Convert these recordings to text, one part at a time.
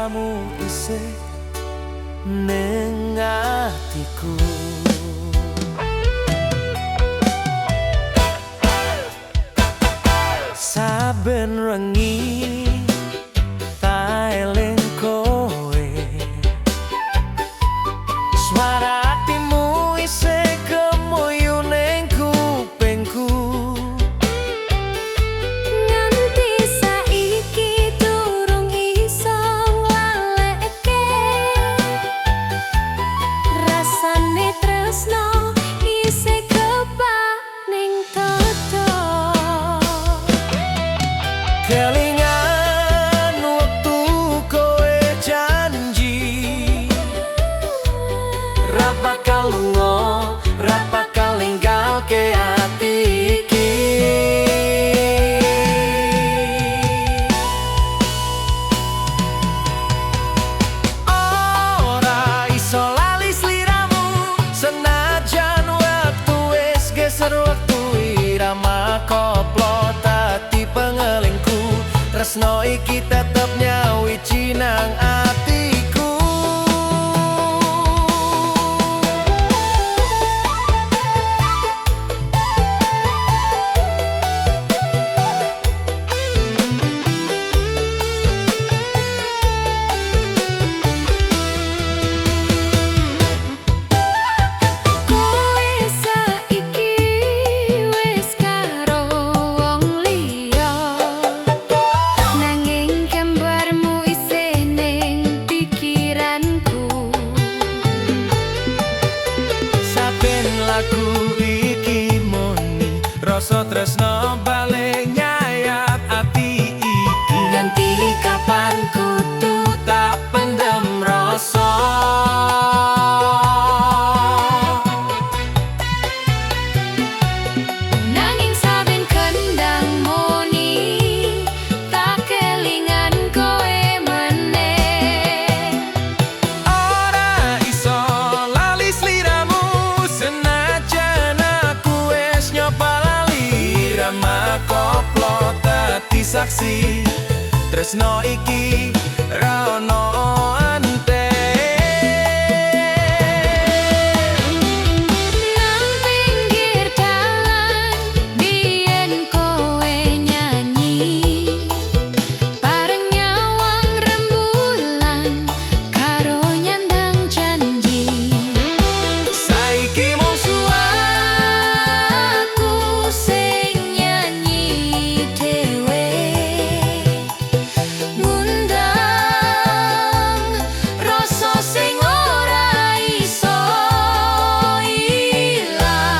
Sliramu isih ning atiku. Saben wengi ta eling kowe, suara atimu isih kemuyu ning kupingku. Nganti saiki durung iso nglaleke, rasane tresno isih kebak ning dodo. Kelingan wektu kowe janji ra bakal lunga, ra bakal ninggalke ati iki. Ora iso lali sliramu, senajan wektu wis geser wektu irama koplo dadi pengelingku. Tresno iki tetep nyawiji nang atiku. Kowe saiki wis karo wong liya, nanging gambarmu isih ning pikiranku. Saben lagu iki muni rasa tresno balik nyayat ati iki. Nganti kapan kudu tak pendem rasa. Nanging saben kendang muni tak kelingan kowe meneh. Ora iso lali sliramu, senajan aku wis nyoba lali. Irama koplo dadi saksi tresno iki ra ono ante. Nang pinggir dalan biyen kowe nyanyi, bareng nyawang rembulan karo nyandang janji. Saiki mung Aku sing nyanyi dhewe, ngundang rasa sing ora iso ilang.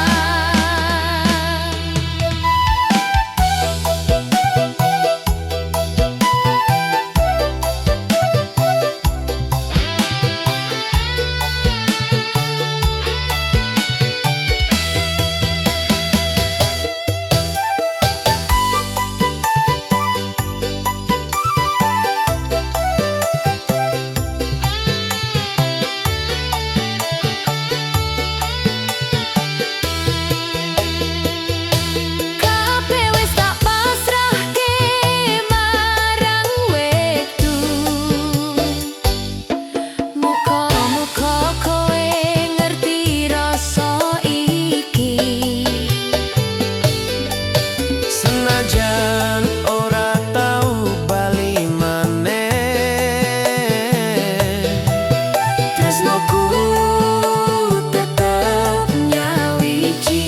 Kabeh wis tak pasrahke marang wektu. Muga-muga kowe ngerti rasa iki. Senajan ora tau bali maneh, Tresnoku tetep nyawiji.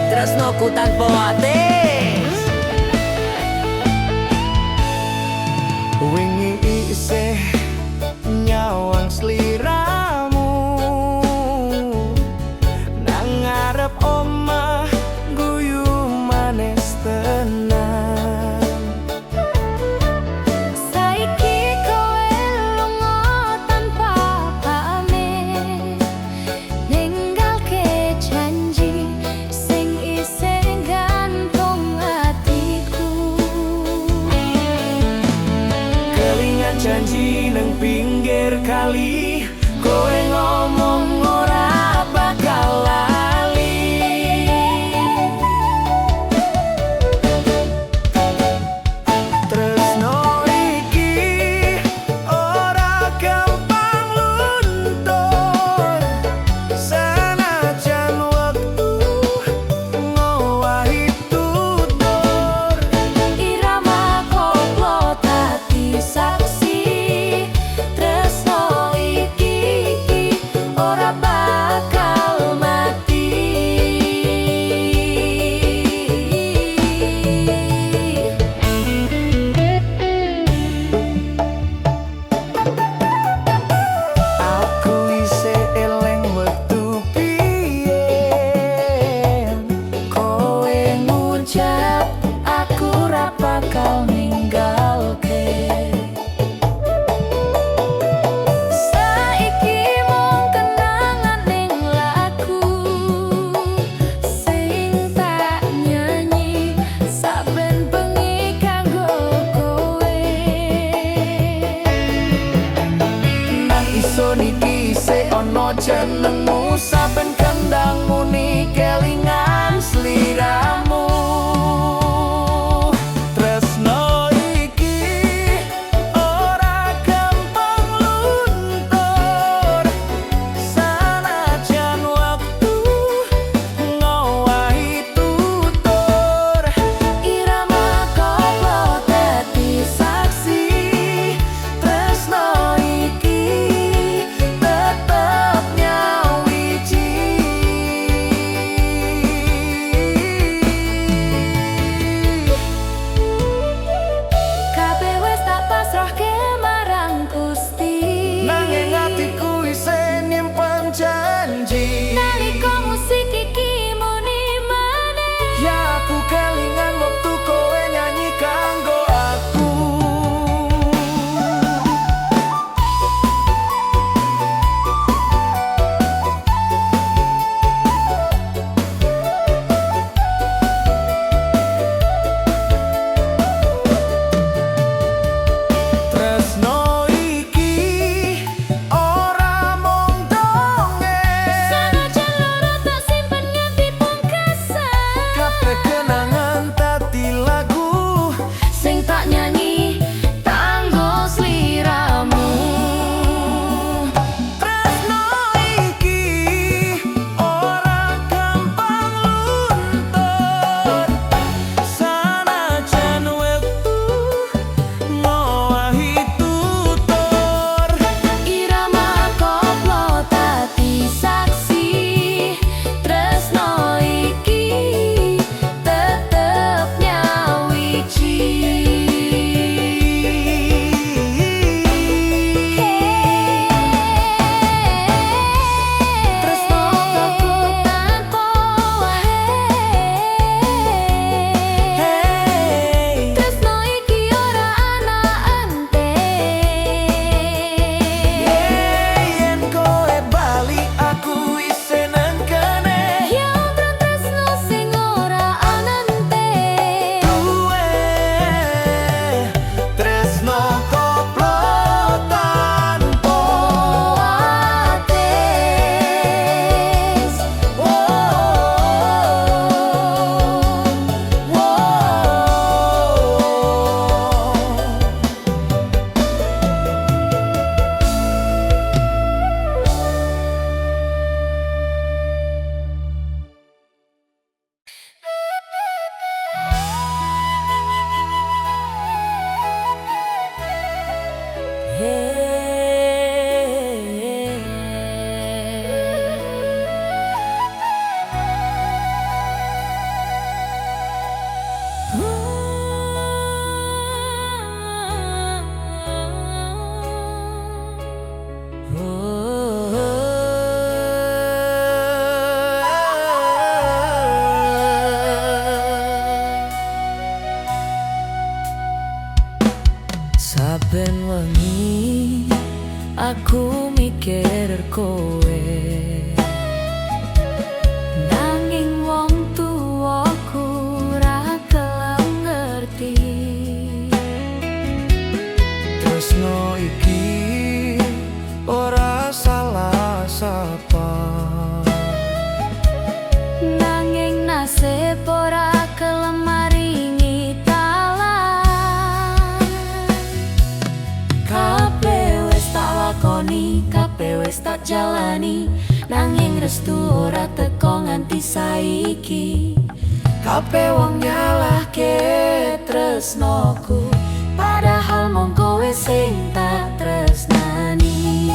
Tresnoku tanpa atis. Wingi isih nyawang sliramu nang ngarep omah guyu manis tenan. ora bakal mati. Aku isih eling wektu biyen, Kowe ngucap aku ra bakal ninggalke. Saiki mung kenangan ning lagu sing tak nyanyi saben bengi kanggo kowe. Nang isun iki isih ana jenengmu, saben kendang muni kelingan sliramu. Tresno iki ora gampang luntur, sanajan wektu ngowahi tutur. Irama koplo dadi Saksi, tresno iki tetep nyawiji. Kabeh wis tak pasrahke marang Gusti. Nanging atiku isih nyimpen janji. Nalika musik iki muni maneh, Ya aku kelingan wektu kowe nyanyi kanggo aku. Tresno iki ora mung dongeng, sanajan lara tak simpen nganti pungkasan. Kabeh kenangan dadi lagu Sing tak nyanyi kanggo sliramu. Tresno iki ora gampang luntur, sanajan wektu ngowahi tutur. Irama koplo dadi saksi, tresno iki tetep nyawiji. Tresno koplo tanpa wae. Hey, Tresno iki ora ana ente. Yen kowe bali aku isih nang kene. Ya tresno sing ora ana ente. Duwe tresno koplo tanpa Ates. Oh, oh, oh. Saben wengi aku mikir kowe, Nanging wong tuwaku ra gelem ngerti. Tresno iki ora salah sapa, Nanging nasib ora gelem maringi dalan. Kabeh wis tak lakoni, kabeh wis tak jalani, nanging restu ora teko nganti saiki. Kabeh wong nyalahke tresnoku, padahal mung kowe sing tak tresnani.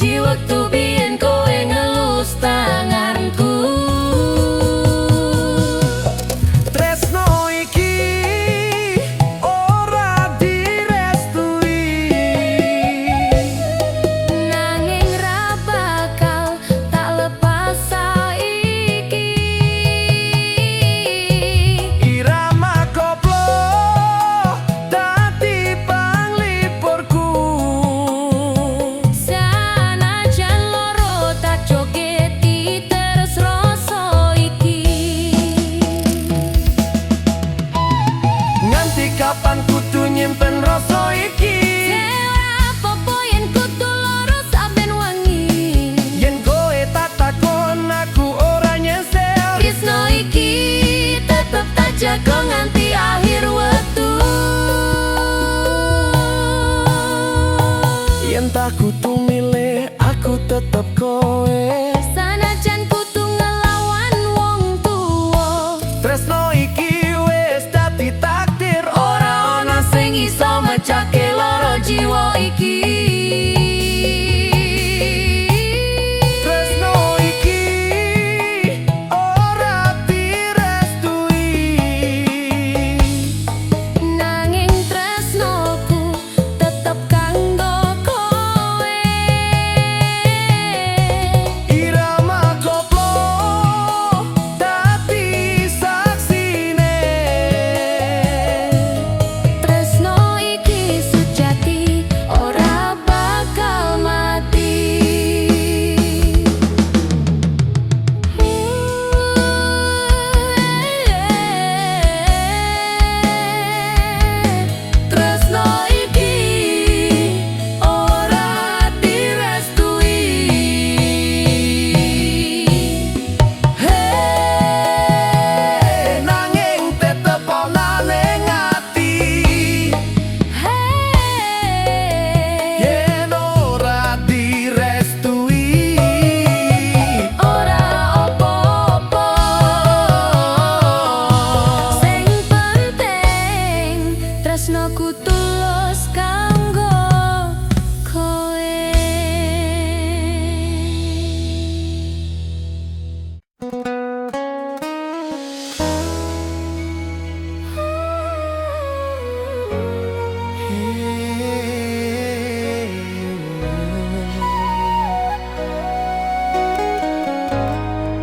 janji wektu biyen kowe ngelus tanganku. Tresno iki ora direstui. Nanging ra bakal tak lepas saiki. Irama koplo dadi panglipurku. Sanajan loro tak jogeti terus rasa iki. Nganti kapan kudu nyimpen rasa iki? Ora apa-apa yen kudu loro saben wengi. Yen kowe tak takon, aku ora nyesel. Tresno iki tetep tak jago nganti akhir wektu. Yen tak kudu milih, aku tetep kowe. Sanajan kudu ngelawan wong tuwa. Tresno iki wis dadi takdir. Ora ana sing iso mecahke loro jiwa iki. Tresno iki ora direstui. Nanging tresnoku tetep kanggo kowe. Irama koplo dadi saksine. Tresno iki sejati, ora bakal mati. Tresno iki ora direstui. Hei, nanging tetep ana ning ati. Hei, Yen ora direstui, ora apa-apa. Sing penting tresnoku tulus kanggo kowe.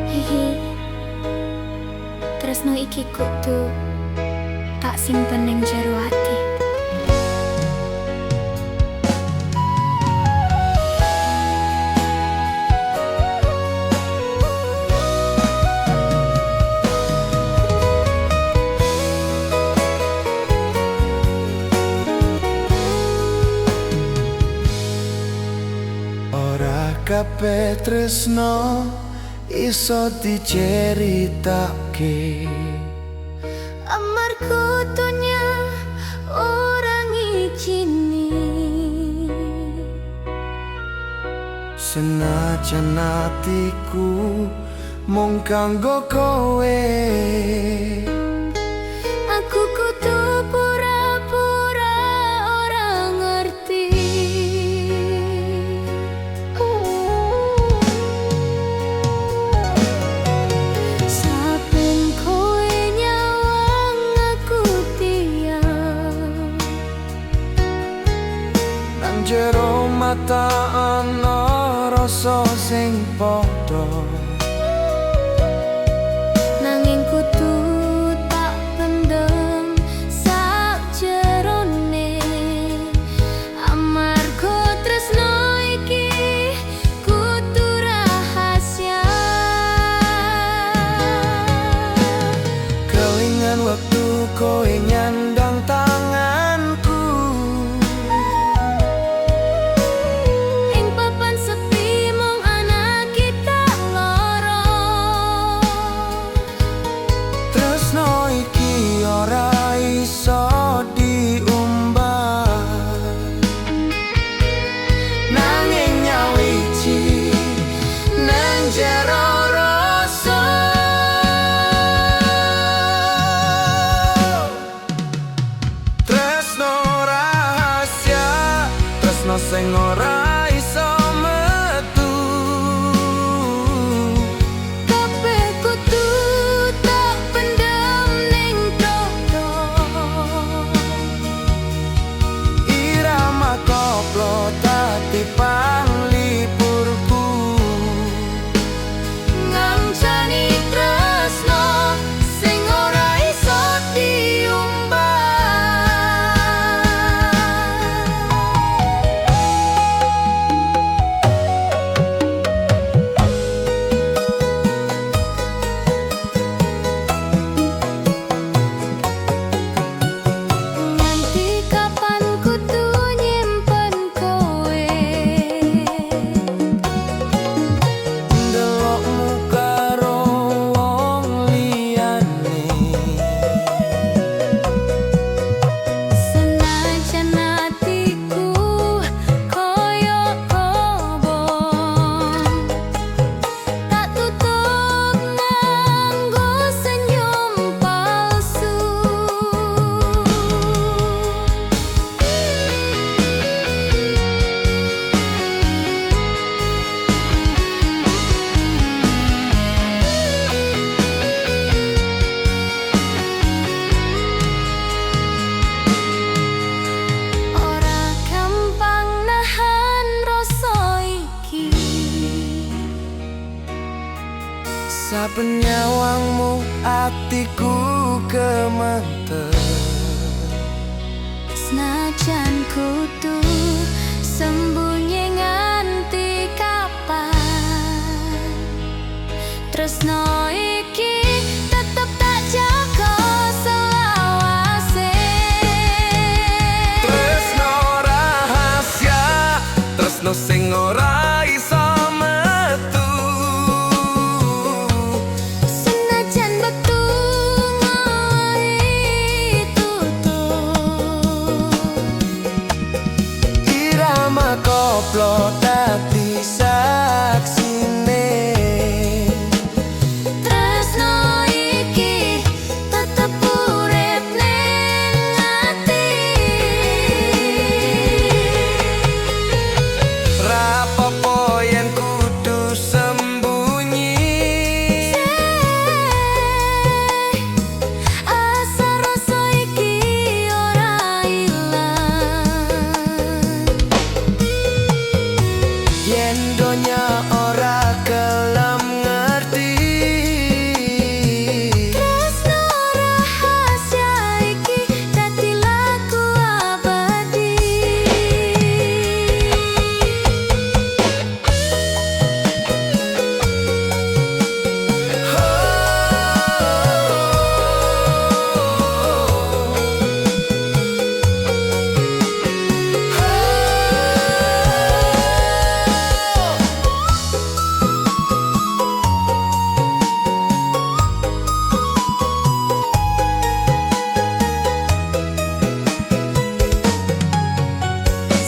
Hihi. Tresno iki kudu tak simpen ning jero ati. Ora kabeh tresno iso diceritake. Amarga donya ora ngijini. Senajan atiku mung kanggo kowe. Aku kudu pura-pura ora ngerti. Saben kowe nyawang aku diam. Nang jero mata ana rasa sing padha. Nanging kudu tak pendem sakjerone. Amarga tresno iki kudu rahasia. Kelingan wektu kowe nyandang tanganku. Ing papan sepi mung ana kita loro. Saben nyawangmu atiku gemeter. Senajan kudu sembunyi nganti kapan, tresno iki tetep tak jaga selawase. Tresno rahasia, tresno sing ora iso metu. Senajan wektu ngowahi tutup, Irama koplo dadi saksine. Tresno iki tetep urip ning ati. Rapopo yen kudu sembunyi, Asa rasa iki ora ilang. Yen donya ora gelem ngerti, Tresno rahasia iki dadi lagu abadi.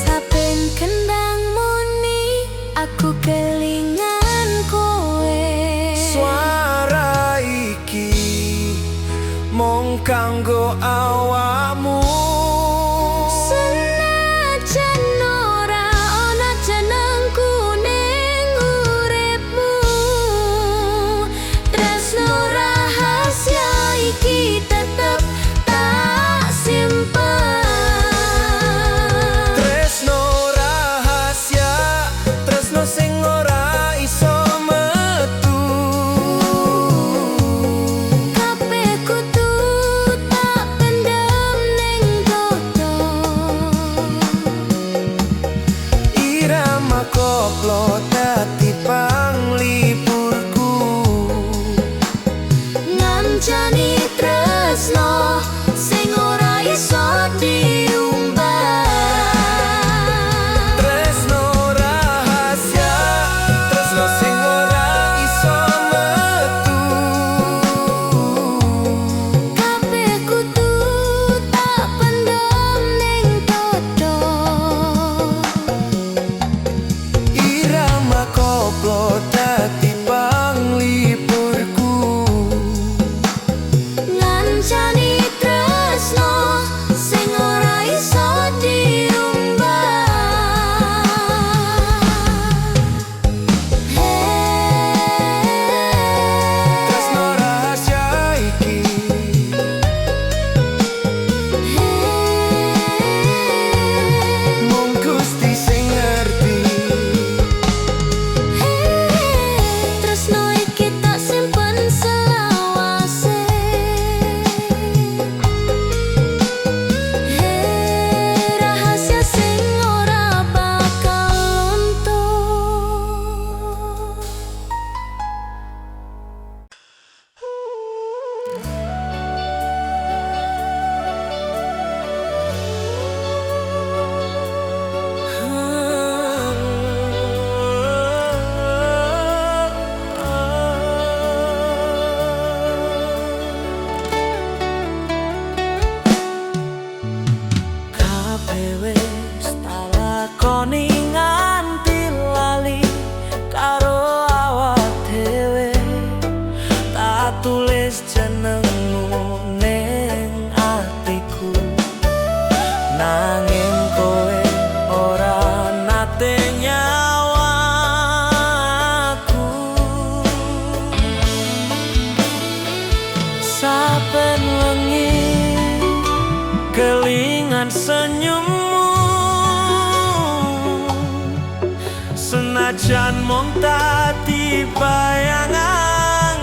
Saben kendang muni aku kelingan kowe. Suara iki mung kanggo awakmu. Senajan ora ana jenengku ning uripmu, tresno rahasia iki tetep tak simpen. Tresno rahasia, tresno sing ora iso metu. Kabeh kudu tak pendem ning dodo. Irama koplo dadi pangliburku. Ngancani tresno sing ora iso diumbar. Tresno rahasia, tresno sing ora iso metu. Kabeh kudu tak pendem ning dodo. Irama koplo dadi pangliburku. Ngancani tresno sing ora iso diumbar. Tresno rahasia iki mung Gusti sing ngerti. Tresno iki tak simpen selawase. Rahasia sing ora bakal luntur. Kabeh wis tak lakoni nganti lali karo awak dhewe. Tak tulis jenengmu ning atiku, nanging kowe ora nate nyawang aku. Saben wengi kelingan senyummu, senajan mung dadi bayangan.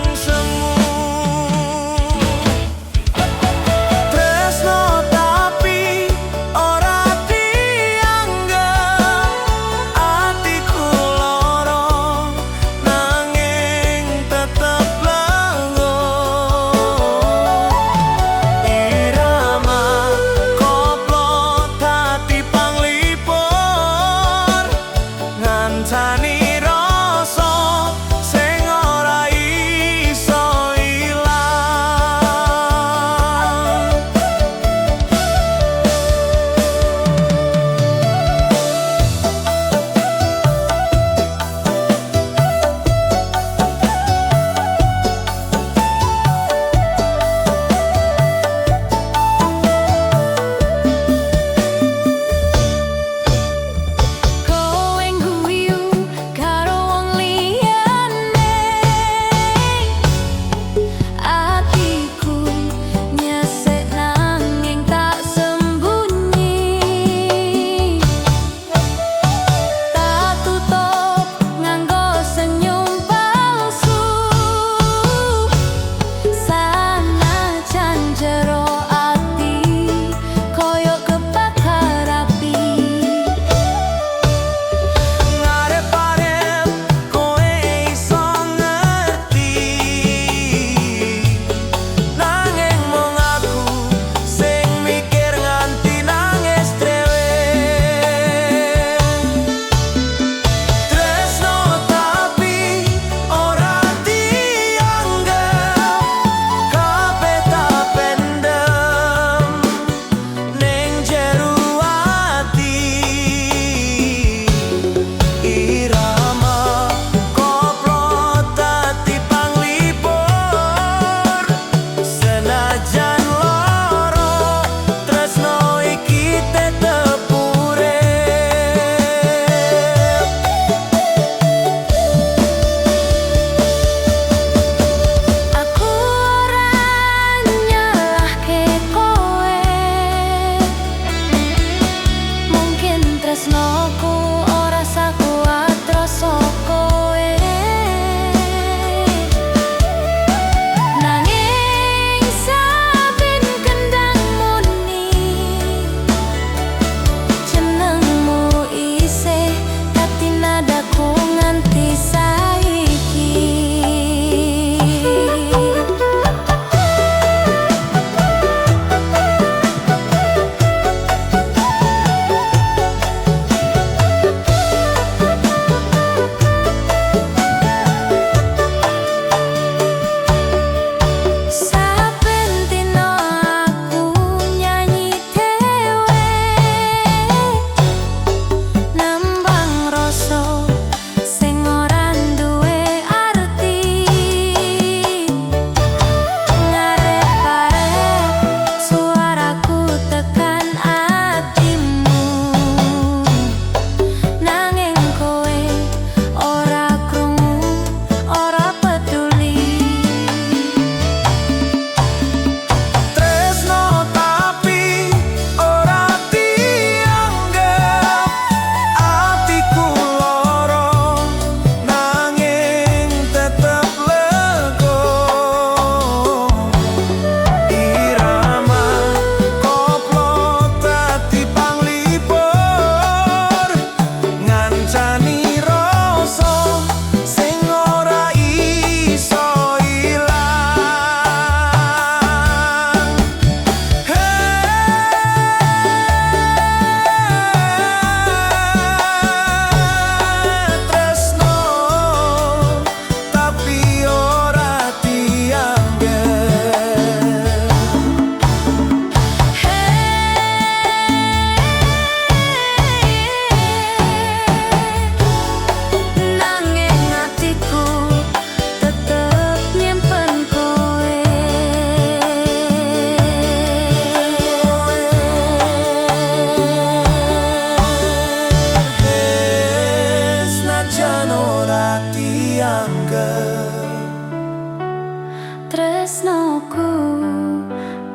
Tresnoku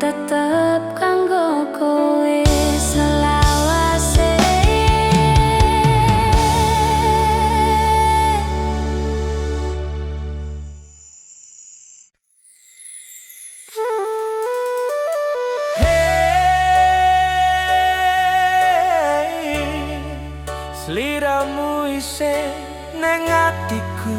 tetep kanggo kowe selawase. Hey, sliramu isih neng atiku.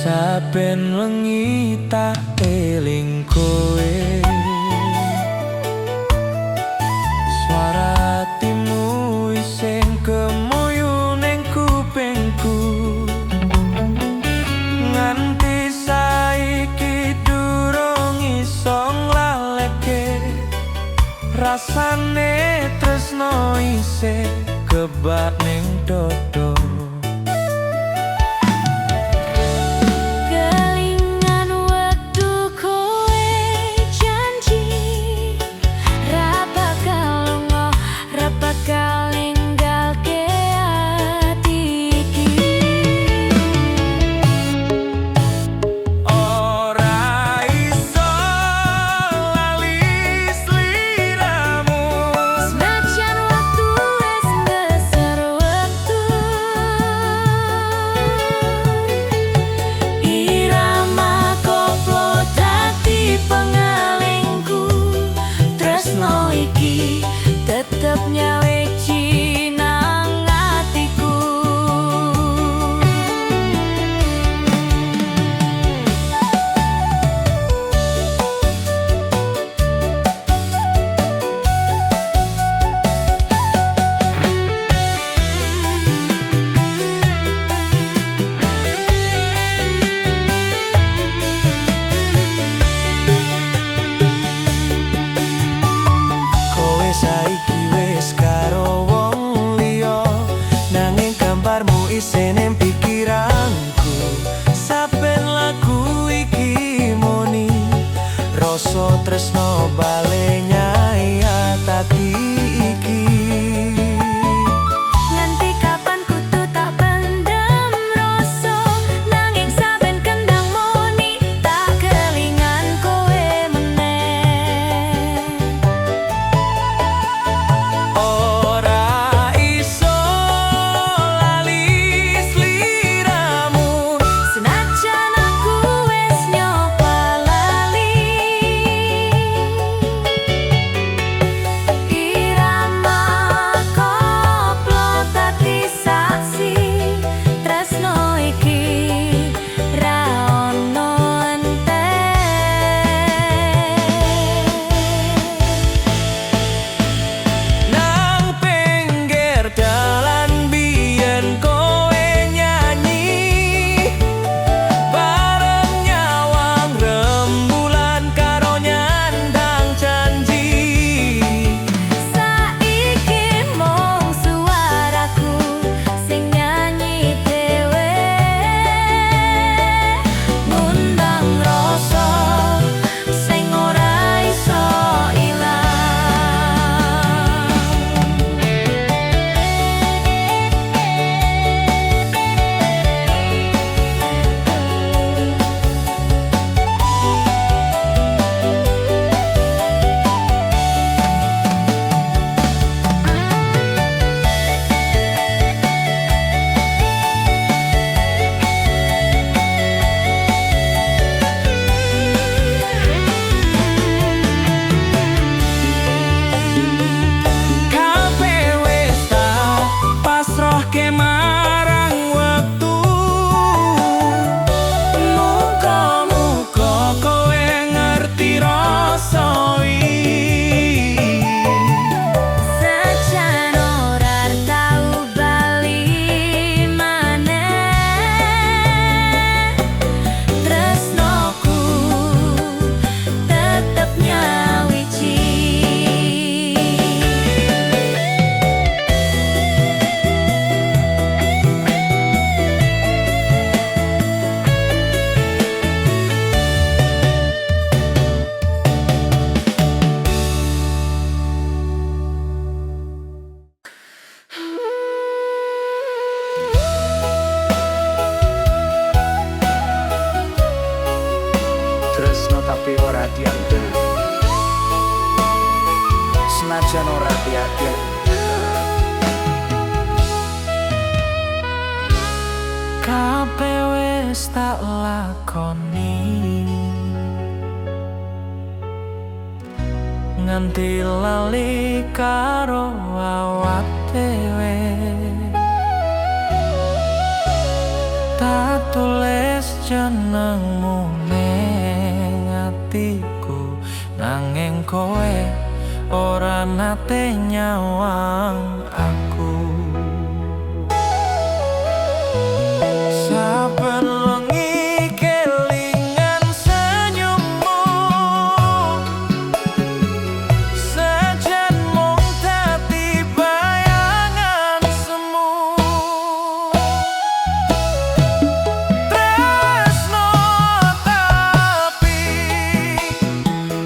Saben wengi tak eling kowe, suara atimu isih kemuyu ning kupingku. Nganti saiki durung iso nglaleke, rasane tresno isih kebak ning dodo. Kelingan wektu kowe janji ra bakal lunga, ra bakal ninggalke ati iki. Ora iso lali sliramu. Senajan waktu wis ngeser wektu, ora dianggep, senajan ora dianggep. Kabeh wis tak lakoni nganti lali karo awak dhewe. Tak tulis jenengmu ning atiku, nanging kowe ora nate nyawang aku. Saben wengi kelingan senyummu, senajan mung dadi bayangan semu. Tresno tapi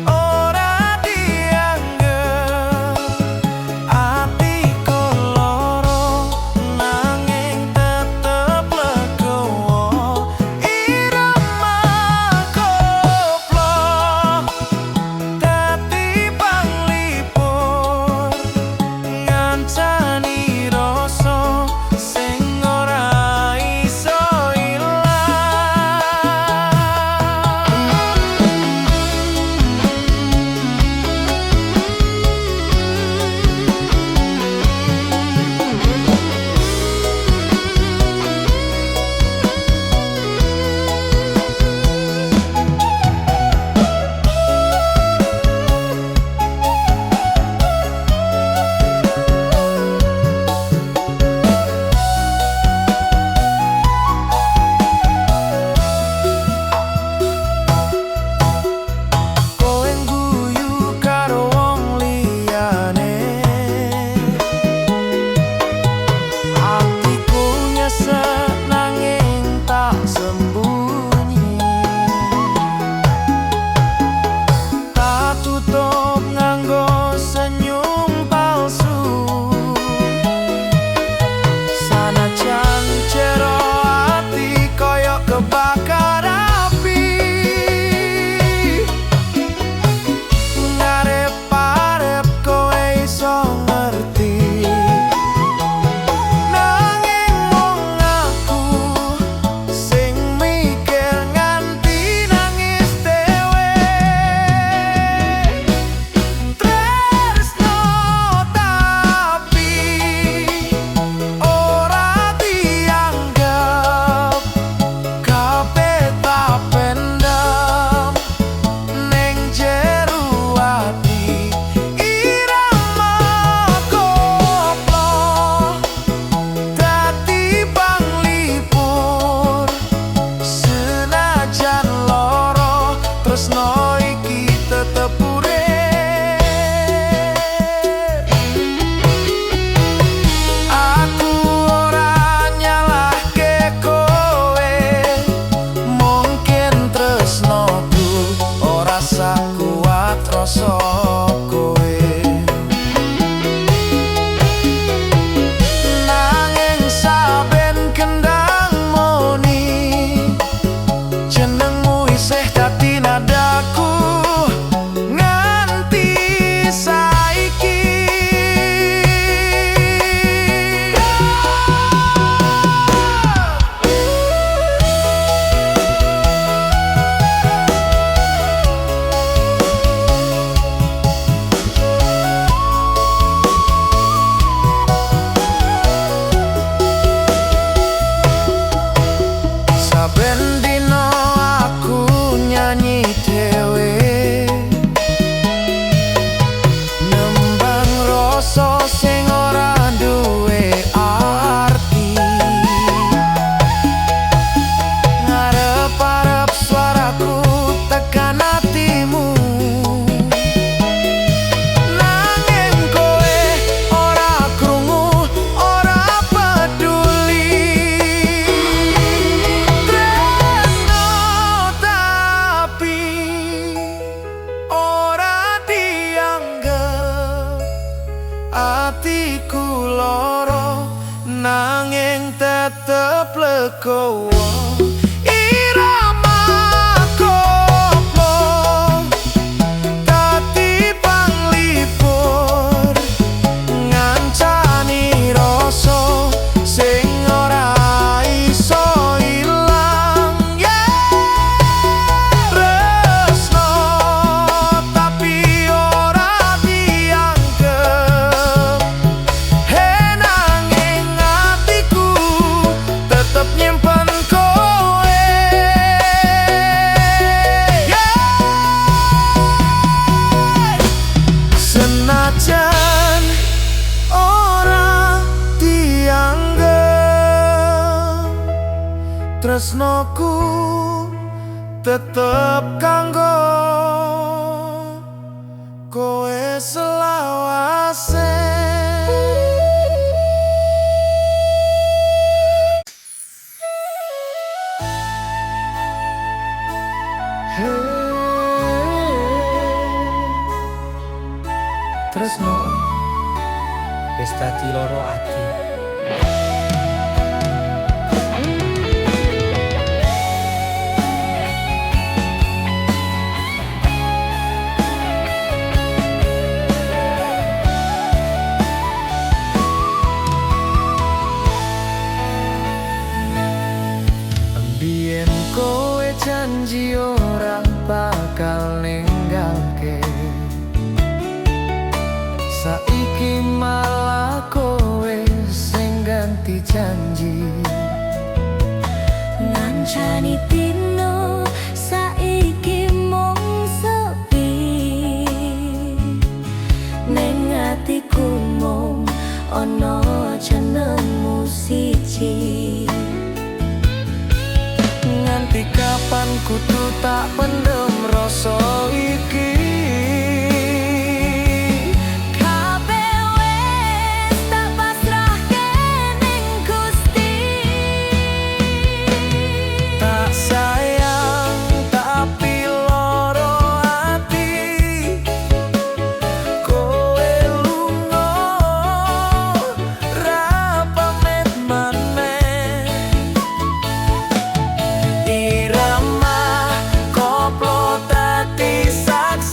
ora dianggep, atiku Tresnoku tetep kanggo kowe selawase. Hey, tresno Wis dadi loro ati. Biyen kowe janji ora bakal ninggalke, saiki malah kowe sing ganti janji. Ngancani dino saiki mung sepi, ning atiku mung ana jenengmu siji. Nganti kapan kudu tak pendem rasa iki? Kabeh wis tak pasrahke ning Gusti. Tak sayang tapi loro ati, kowe lunga ra pamit maneh. Irama koplo dadi saksi.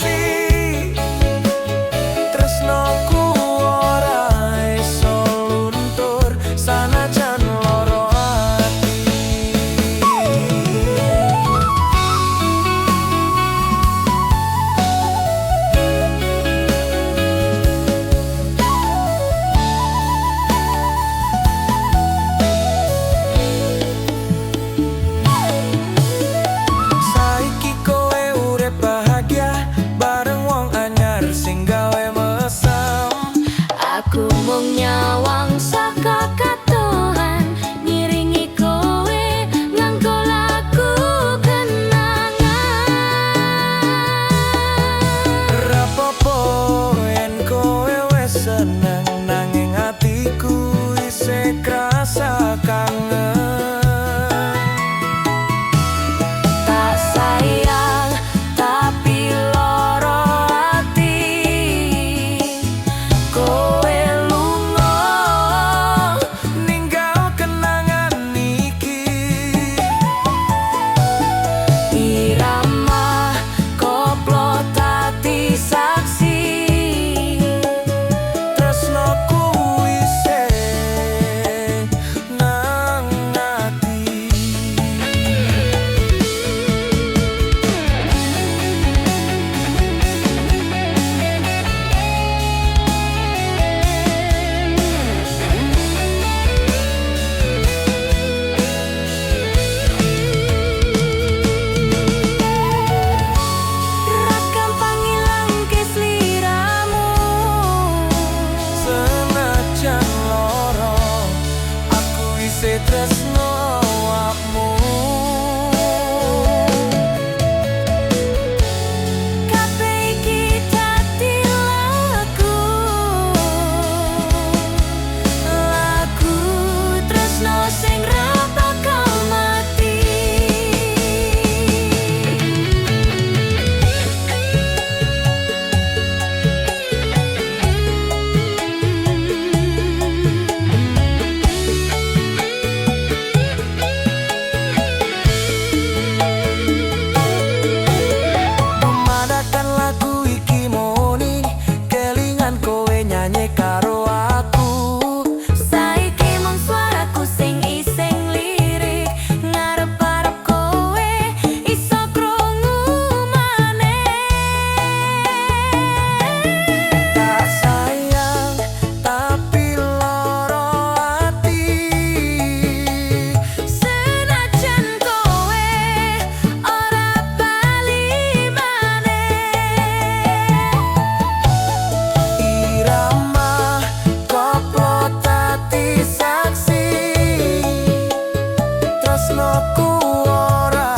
Tresnoku ora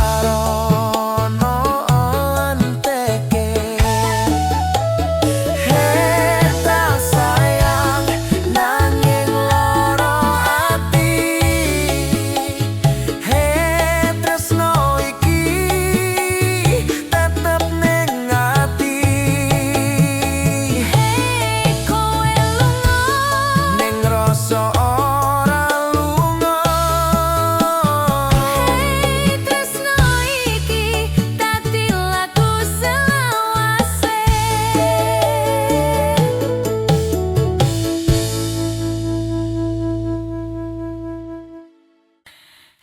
ono enteke. He, tak sayang nanging loro ati. He, tresno iki tetep ning ati. Hei, kowe lunga, Ning rasa ora lunga. Hei, tresno iki dadi lagu selawase.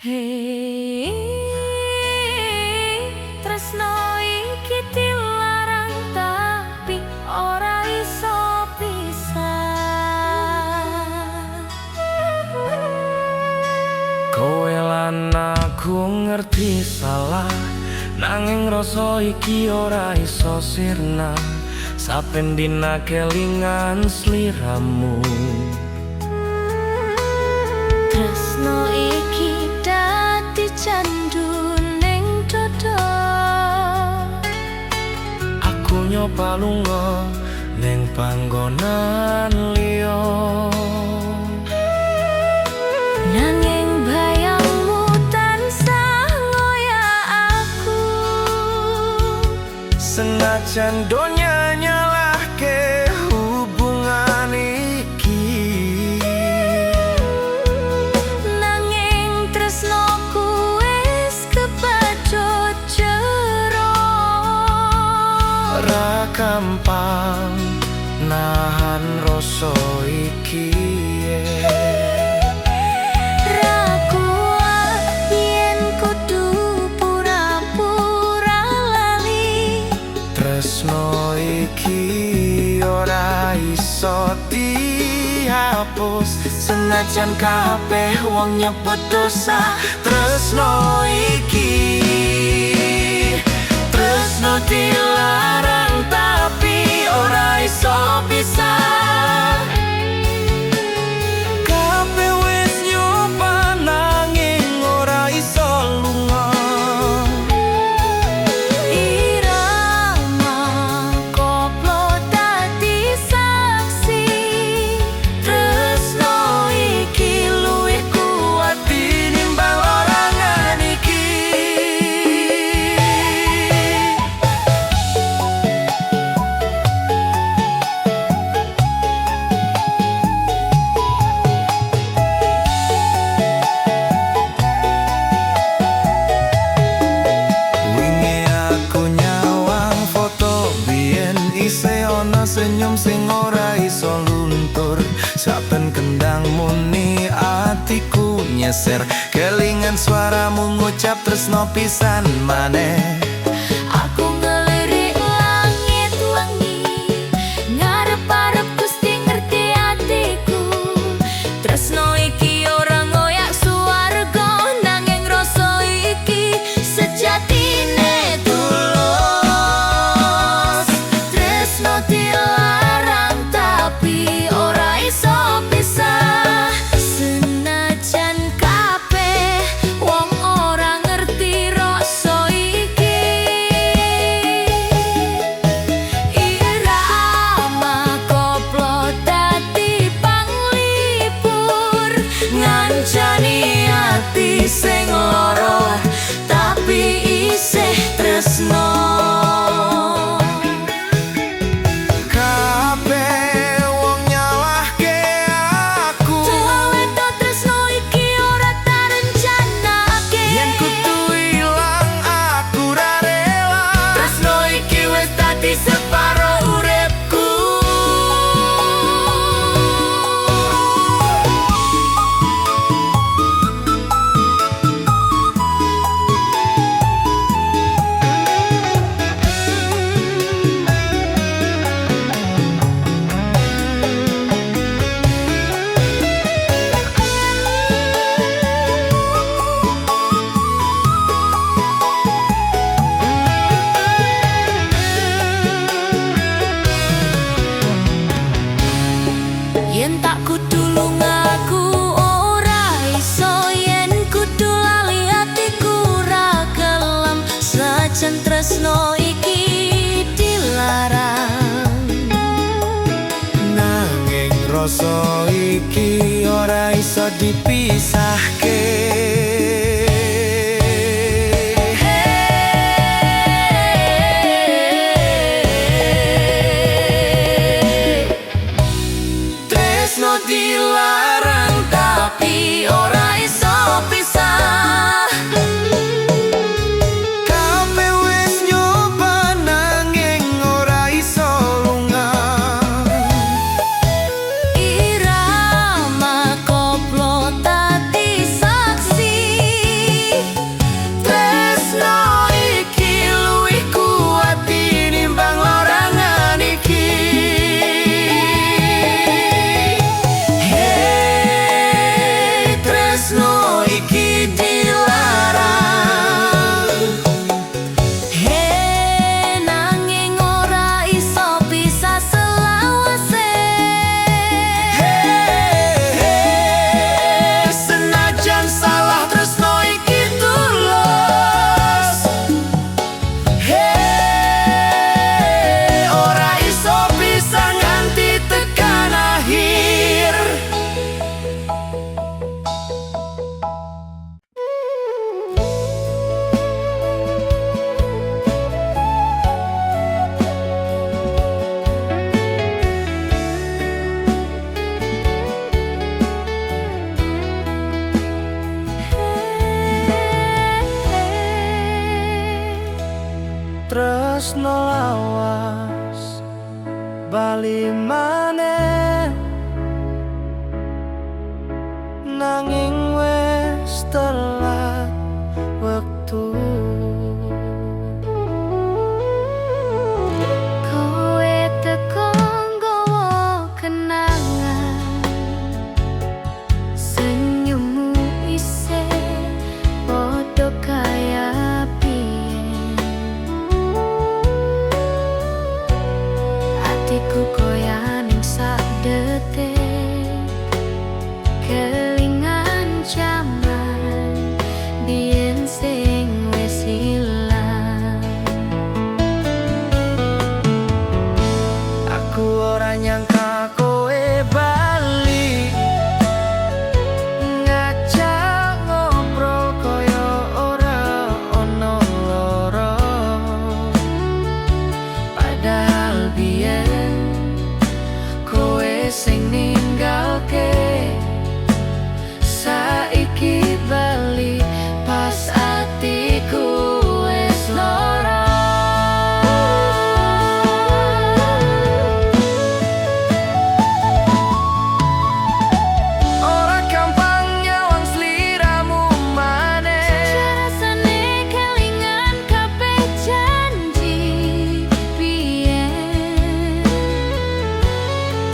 Hei, tresno iki dilarang tapi ora iso pisah. Kowe lan aku ngerti salah, nanging rasa iki ora iso sirna. Saben dina kelingan sliramu. Tresno iki dadi candu ning dodo. Aku nyoba lunga ning panggonan liya. Nanging bayangmu tansah ngoyak aku. Senajan donya nyalahke hubungan iki, Nanging tresnoku wis kebacut jero. Ra gampang nahan rasa iki. Ra kuat yen kudu pura-pura lali. Tresno iki ora iso dihapus, senajan kabeh wong nyebut dosa. Tresno iki, tresno dilarang tapi ora iso pisah. Kabeh wis nyoba nanging ora iso lunga. Irama koplo dadi saksi. Tresno iki luwih kuat tinimbang larangan iki. Wingi aku nyawang foto biyen, isih ana senyum sing ora iso luntur. Saben kendang muni atiku nyeser, kelingan suaramu ngucap tresno pisan maneh. Aku ngelirik langit wengi, ngarep-arep Gusti ngerti atiku. Tresno iki ora ngoyak swarga, nanging rasa iki sejatine tulus. Tresno dilarang tapi ora iso pisah. Senajan kabeh wong ora ngerti rasa iki. Irama koplo dadi panglipur, Ngancani ati sing lara tapi isih tresno. Kabeh wong nyalahke aku. Tuwet tresno iki ora tarencanake. Yen kudu ilang aku ra rela. Tresno iki wis dadi separo uripku. Rasa iki ora iso dipisahke. Tresno dilarang tapi ora iso pisah. Kabeh wis nyoba nanging ora iso lunga. Irama koplo dadi saksi. Tresno iki luwih kuat tinimbang larangan iki. Hey, tresno iki dilarang. He, nanging ora iso pisah selawase. Hey, senajan salah tresno iki tulus. Hey, ora iso pisah nganti tekan akhir. Tresno lawas bali maneh, nanging wis telat wektu. Kowe teko nggawa kenangan, senyummu isih padha kaya biyen. Atiku koyo ning sak detik, kelingan jaman biyen sing wis ilang. Aku ora nyangka kowe bali, ngajak ngobrol koyo ora ono loro. Padahal biyen kowe sing ninggalke, saiki bali pas atiku wis lara. Ora gampang nyawang sliramu maneh. Rasane kelingan kabeh janji biyen.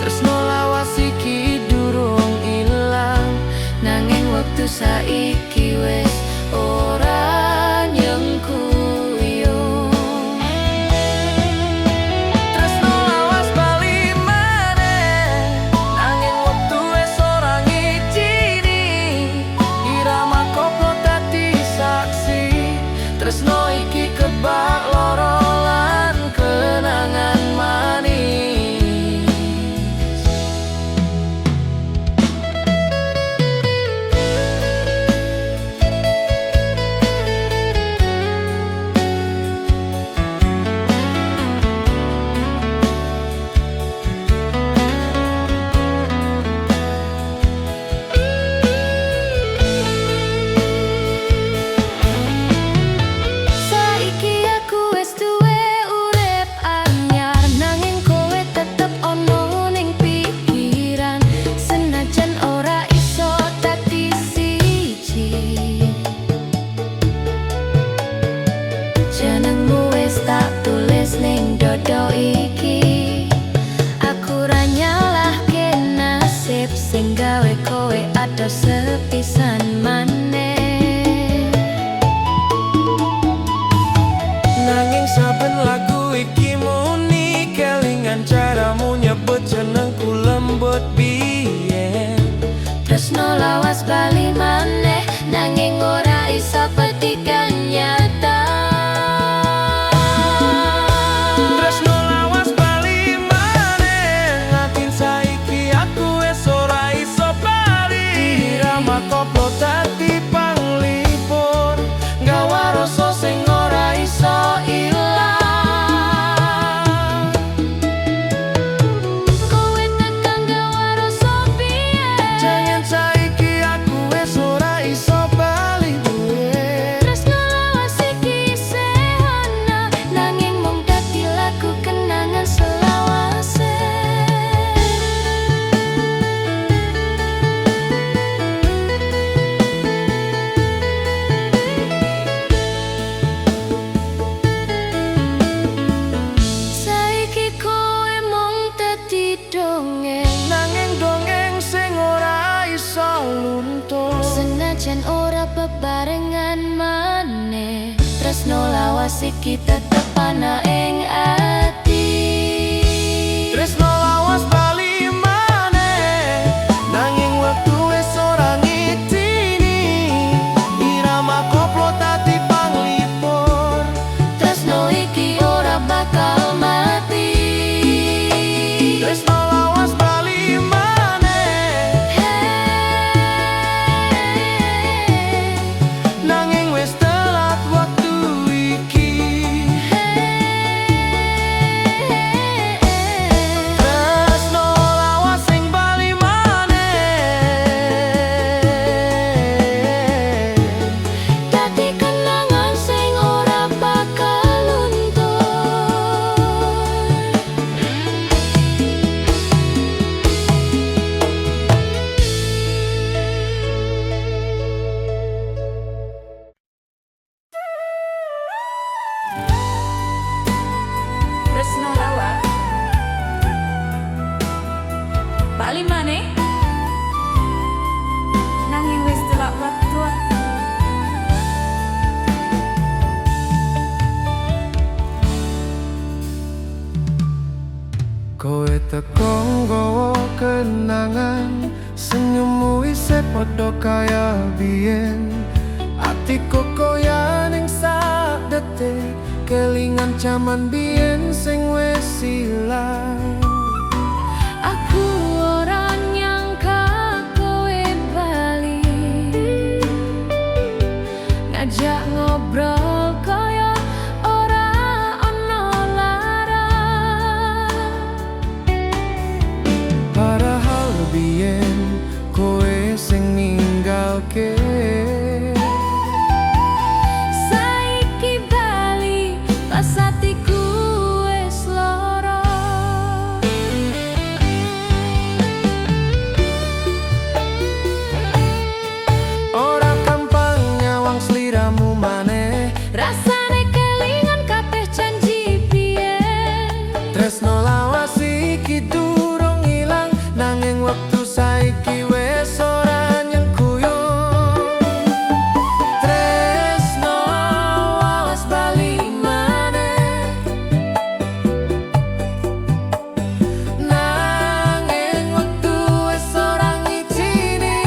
Tresno lawas iki durung ilang, Nanging wektu saiki wis ora nyengkuyung. Tresno lawas bali maneh, nanging wektu wis ora ngijini. Irama koplo dadi saksi, tresno iki kebak loro lan kenangan manis. Saiki aku wis duwe urip anyar, nanging kowe tetep ono ning pikiran. Senajan ora iso dadi siji, jenengmu wis tak tulis ning dodo iki. Aku ra nyalahke nasib sing gawe kowe adoh sepisan maneh. Nanging saben lagu iki muni, kelingan caramu nyebut jenengku lembut biyen. Tresno lawas bali maneh, nanging ora iso dadi kenyataan. Tresno lawas bali maneh, latin saiki aku Tresno lawas iki tetep ana ing ati. Tresno lawas bali maneh, nanging wektu wis ora ngidini. Irama koplo dadi panglipur. Tresno iki ora bakal mati. Tresno lawas bali maneh, Hey, nanging wis telat wektu iki. Hey. Tresno lawas sing bali maneh. Dadi kenangan sing ora bakal luntur. Tresno lawas bali maneh, nanging wis telat waktu. Kowe teko nggawa kenangan, senyummu isih padha kaya biyen. Atiku koyah ning sak detik, kelingan jaman biyen sing wis ilang. Aku ora nyangka kowe bali, ngajak ngobrol kaya ora ono lara. Padahal biyen kowe sing ninggalke. Saiki bali pas atiku wis lara. Ora gampang nyawang sliramu maneh. Rasane kelingan kabeh janji biyen. Tresno lawas iki durung ilang, nanging wektu saiki wis ora nyengkuyung. Tresno lawas bali maneh, nanging wektu wis ora ngijini.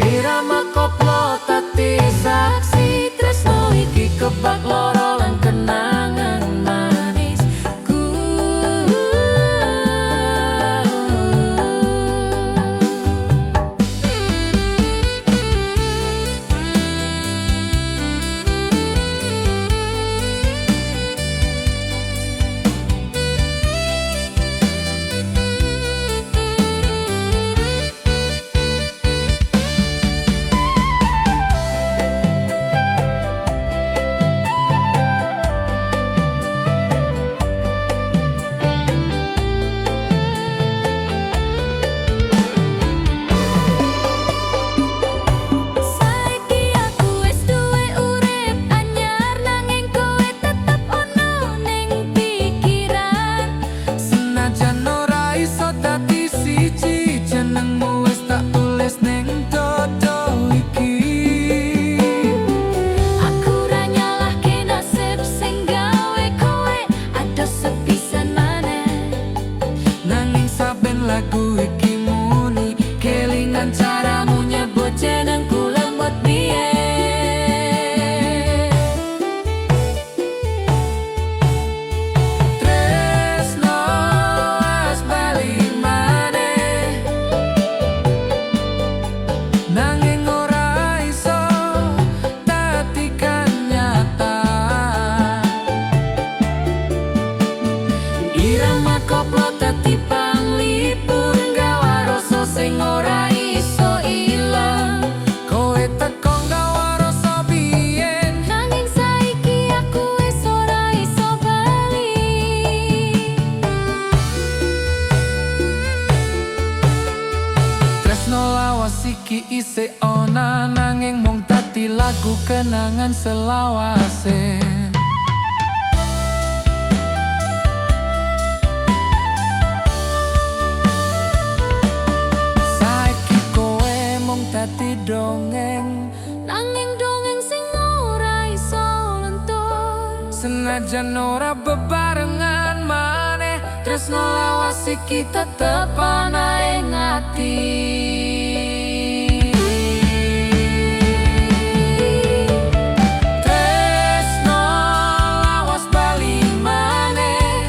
Irama koplo dadi saksi, Tresno iki kebak loro lan kenangan manisku. Saiki aku wis duwe urip anyar, nanging kowe tetep ono ning pikiran. Senajan ora iso dadi siji, jenengmu wis tak tulis ning dodo iki. Aku ra nyalahke nasib sing gawe kowe adoh sepisan maneh. Nanging saben lagu iki muni, kelingan caramu nyebut jenengku lembut biyen. Tresno wis bali maneh, nanging ora iso dadi kenyataan. Irama koplo dadi panglipur, gawa rasa sing ora iso ilang. Kowe teko nggawa rasa biyen, Nanging saiki aku wis ora iso bali. Tresno lawas iki isih ana, nanging mung dadi lagu kenangan selawase. Saiki kowe mung dadi dongeng. Senajan ora bebarengan maneh, tresno lawas iki tetep ana ing ati. Tresno lawas bali maneh,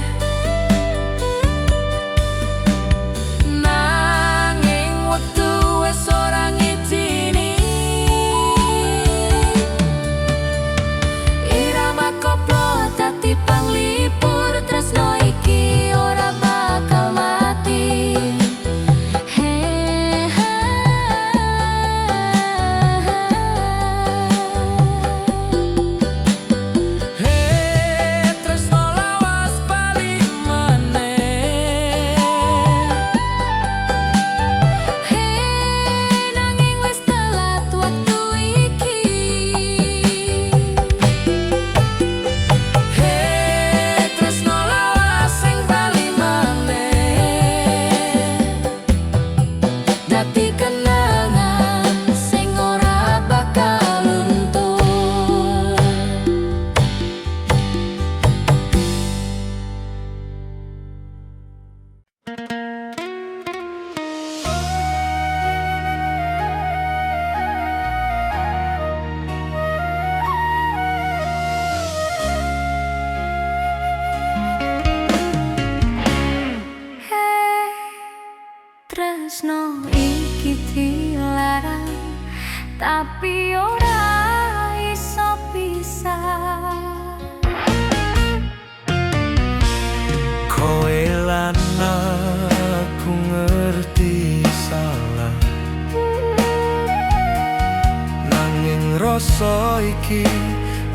nanging wektu wis ora ngijini. Irama koplo dadi panglipur, tresno iki ora bakal mati. He ha. He, tresno lawas bali maneh. He, nanging wis telat wektu iki. He, tresno lawas sing bali maneh, Dadi kenangan sing ora bakal luntur. He, tresno iki dilarang, tapi ora iso pisah. Kowe lan aku ngerti salah, nanging rasa iki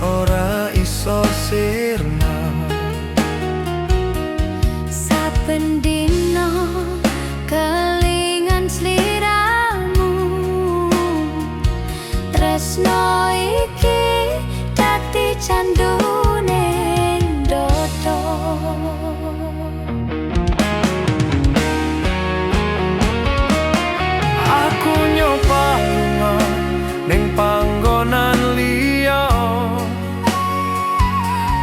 ora iso sirna. Saben dina kelingan sliramu, tresno iki dadi candu ning dodo. Aku nyoba lunga ning panggonan liya,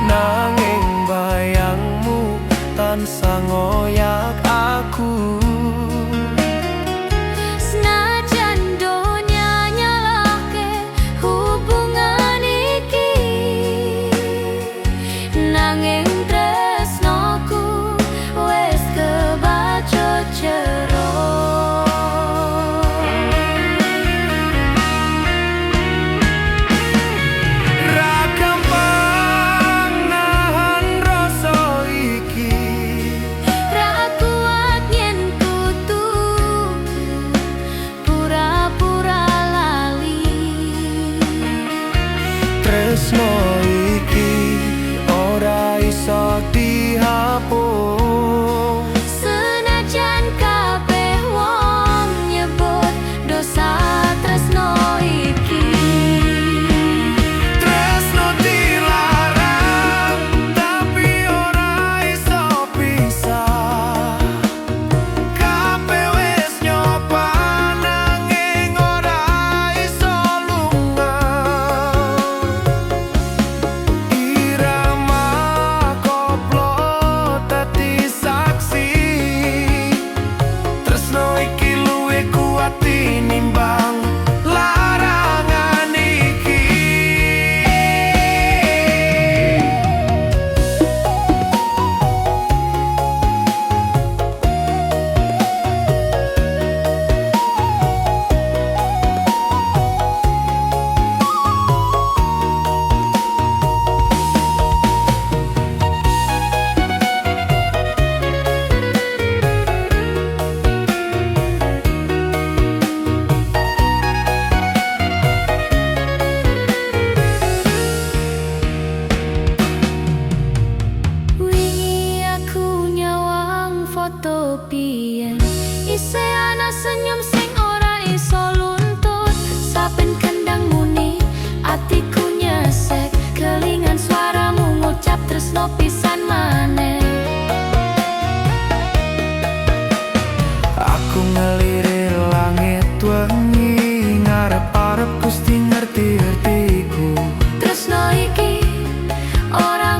nanging bayangmu tansah ngoyak aku. Senajan donya nyalahke hubungan iki, nanging tresnoku wis kebacut jero. Ra gampang nahan rasa iki. Ra kuat yen kudu pura-pura lali. Tresno iki ora iso dihapus. Senajan kabeh wong nyebut dosa tresno iki. Tresno dilarang tapi ora iso pisah. Kabeh wis nyoba nanging ora iso lunga. Irama koplo dadi saksi, tresno iki luwih kuat tinimbang larangan iki. Wingi aku nyawang foto biyen, isih ana senyum sing ora iso luntur. Saben kendang muni atiku nyesek, kelingan suaramu ngucap tresno pisan maneh. Aku ngelirik langit wengi, ngarep-arep Gusti ngerti-ngertiku. Tresno iki ora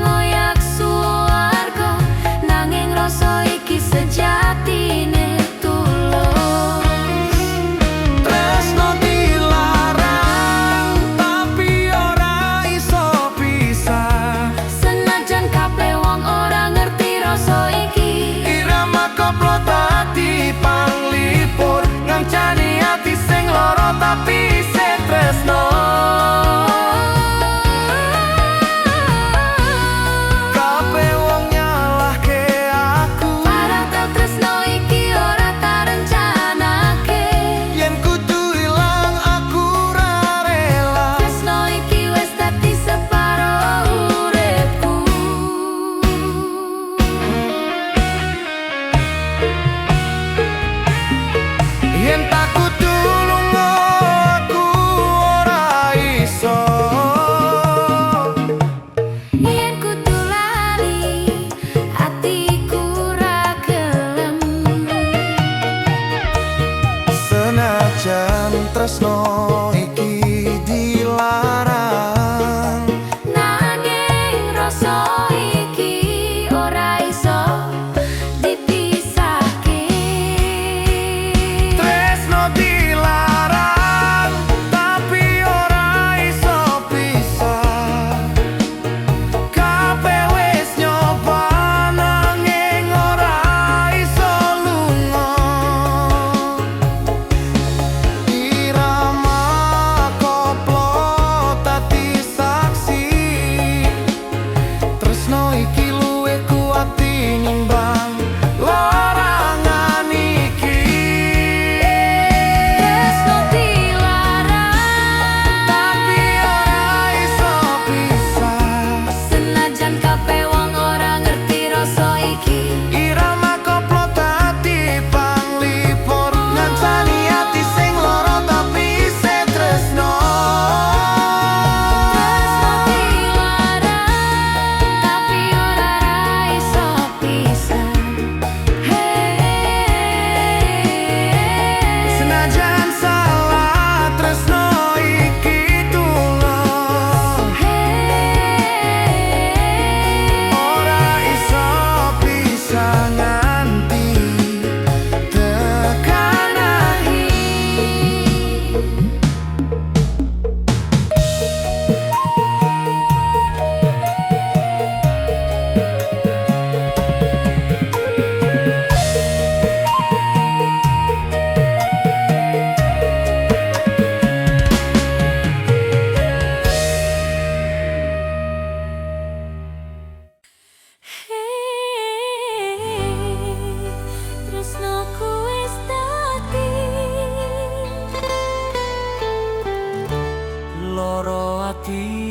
ati.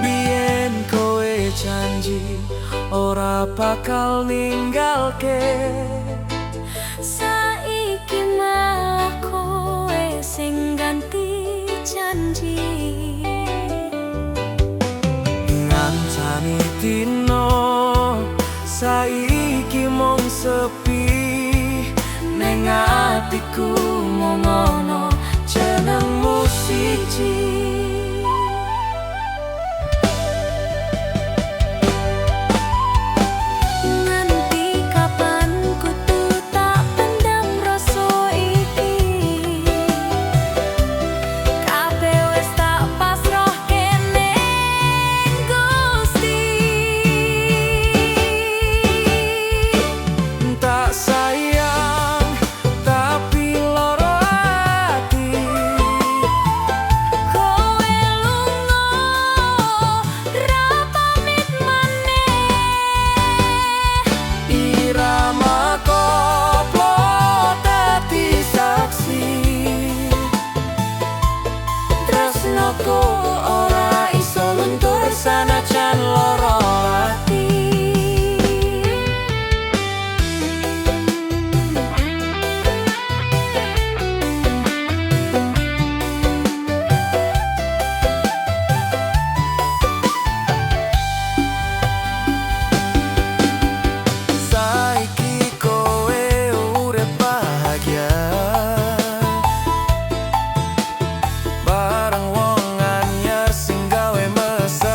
Biyen kowe janji ora bakal ninggalke. Saiki malah kowe sing ganti janji. Ngancani dino saiki mung sepi. Neng atiku mung ono jenengmu siji. Nganti kapan kudu tak pendam rasa iki? Kabeh wis tak pasrahke ning Gusti. Tak sayang tapi loro ati. Kowe lunga ra pamit maneh. Irama koplo dadi saksi. Tresnoku ora iso luntur sanajan loro ati. Saiki kowe urip bahagia bareng wong anyar sing gawe mesem.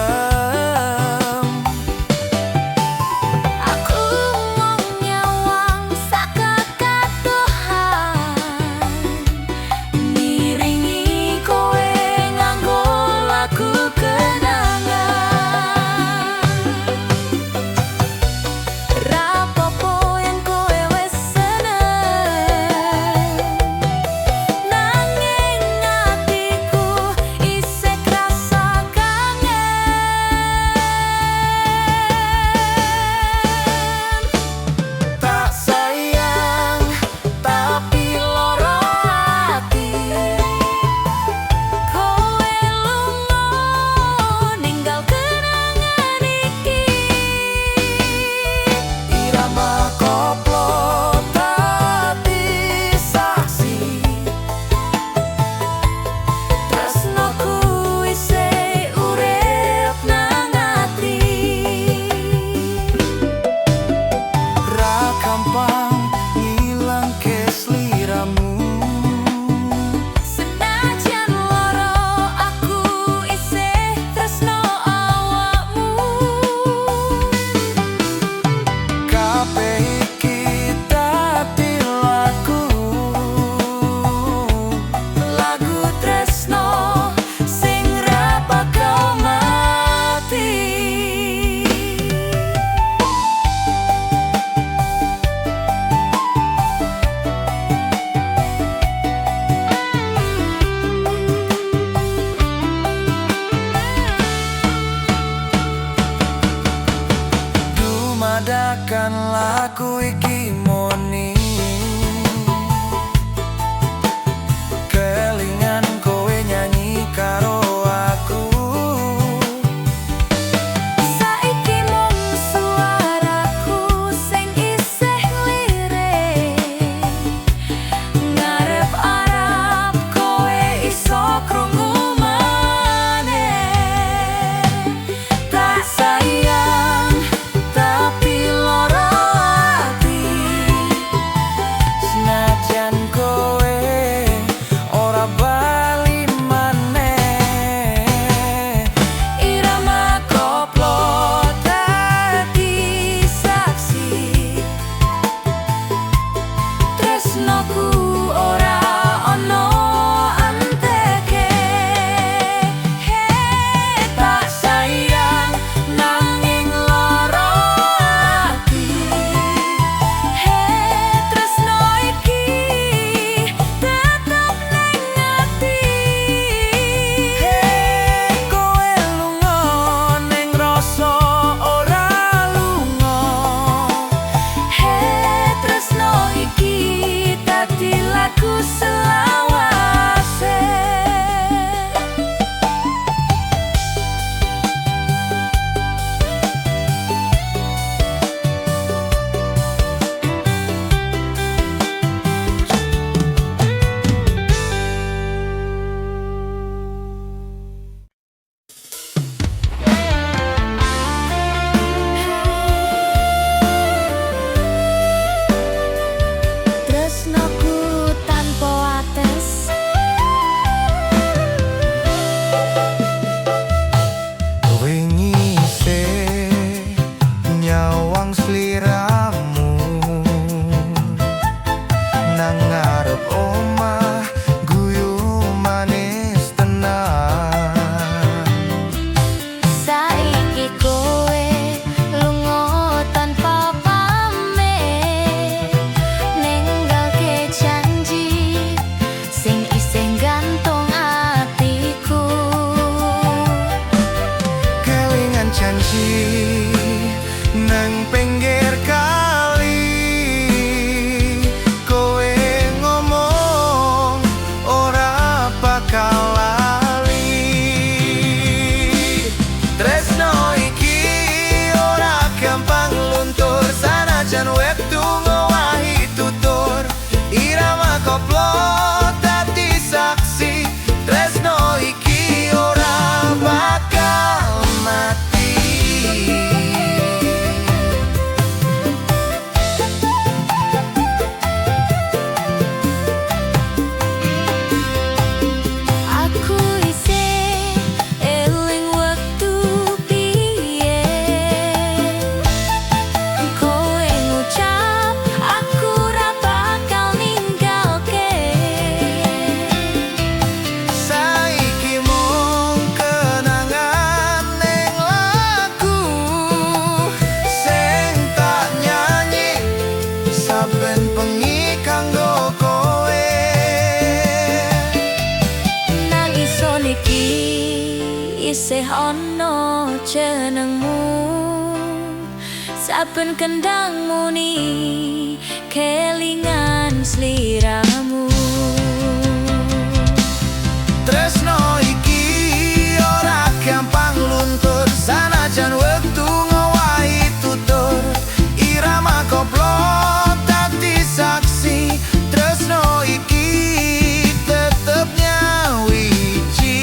bakal lali. Tresno iki ora gampang luntur, sanajan wektu ngowahi tutur. Irama koplo dadi saksi, tresno iki ora bakal mati. Aku isih eling wektu biyen, kowe ngucap aku ra bakal ninggalke. Saiki mung kenangan ning lagu sing tak nyanyi saben bengi kanggo kowe. Nang ison iki isih ana jenengmu, saben kendang muni kelingan sliramu. Tresno iki ora gampang luntur, sanajan wektu ngowahi tutur. Irama koplo dadi saksi, tresno iki tetep nyawiji.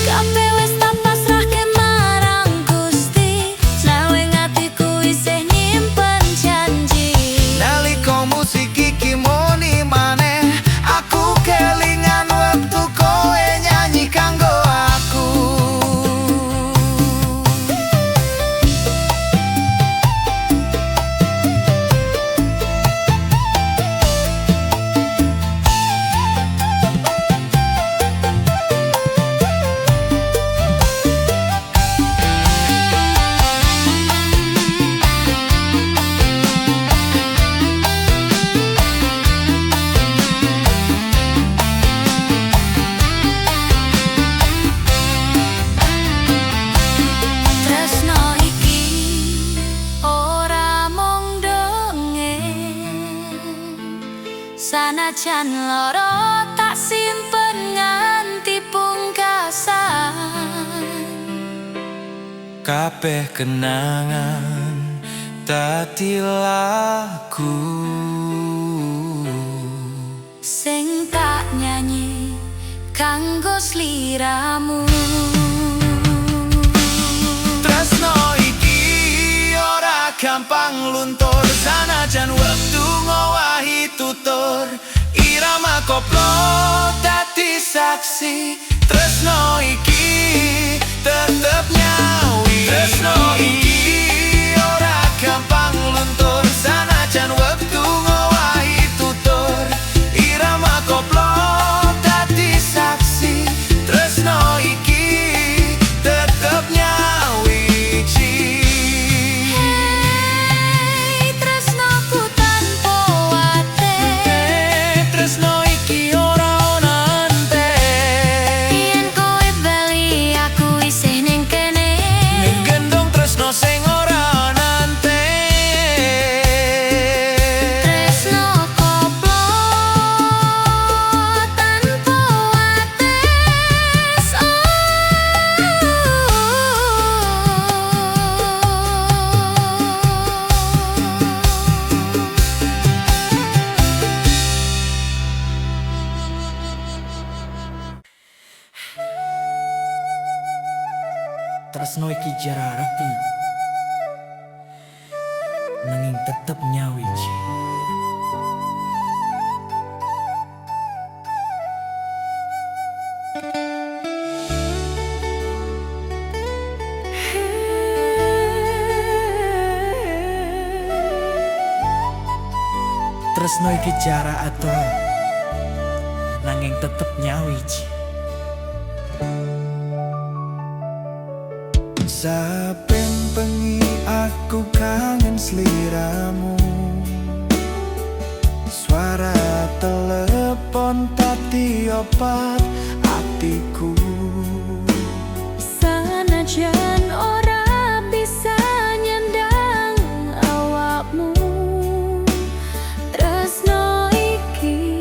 Kabeh wis tak pasrahke marang Gusti, nanging atiku isih nyimpen janji. Nalika musik iki muni maneh, aku kelingan wektu kowe nyanyi kanggo aku. Tresno iki ora mung dongeng, sanajan lara tak simpen nganti pungkasan. Kabeh kenangan dadi lagu sing tak nyanyi kanggo sliramu. Tresno iki ora gampang luntur, sanajan wektu ngowahi tutur. Irama koplo dadi saksi, tresno iki tetep nyawi. Tresno iki ora gampang luntur, sanajan wektu ngowahi tutur. Irama koplo dadi saksi, tresno iki tetep nyawiji. Hei tresnoku tanpa wates, Tresno iki ora ana entek. yen kowe bali aku isih ning kene. Gendong tresno sing ora ana entek. Tresno koplo tanpa wates. Tresno iki jara arti, nanging tetep nyawiji. Tresno iki jara atur, nanging tetep nyawiji. Saben bengi aku kangen sliramu, suara telepon tadi obat atiku. Sanajan ora bisa nyandang awakmu, tresno iki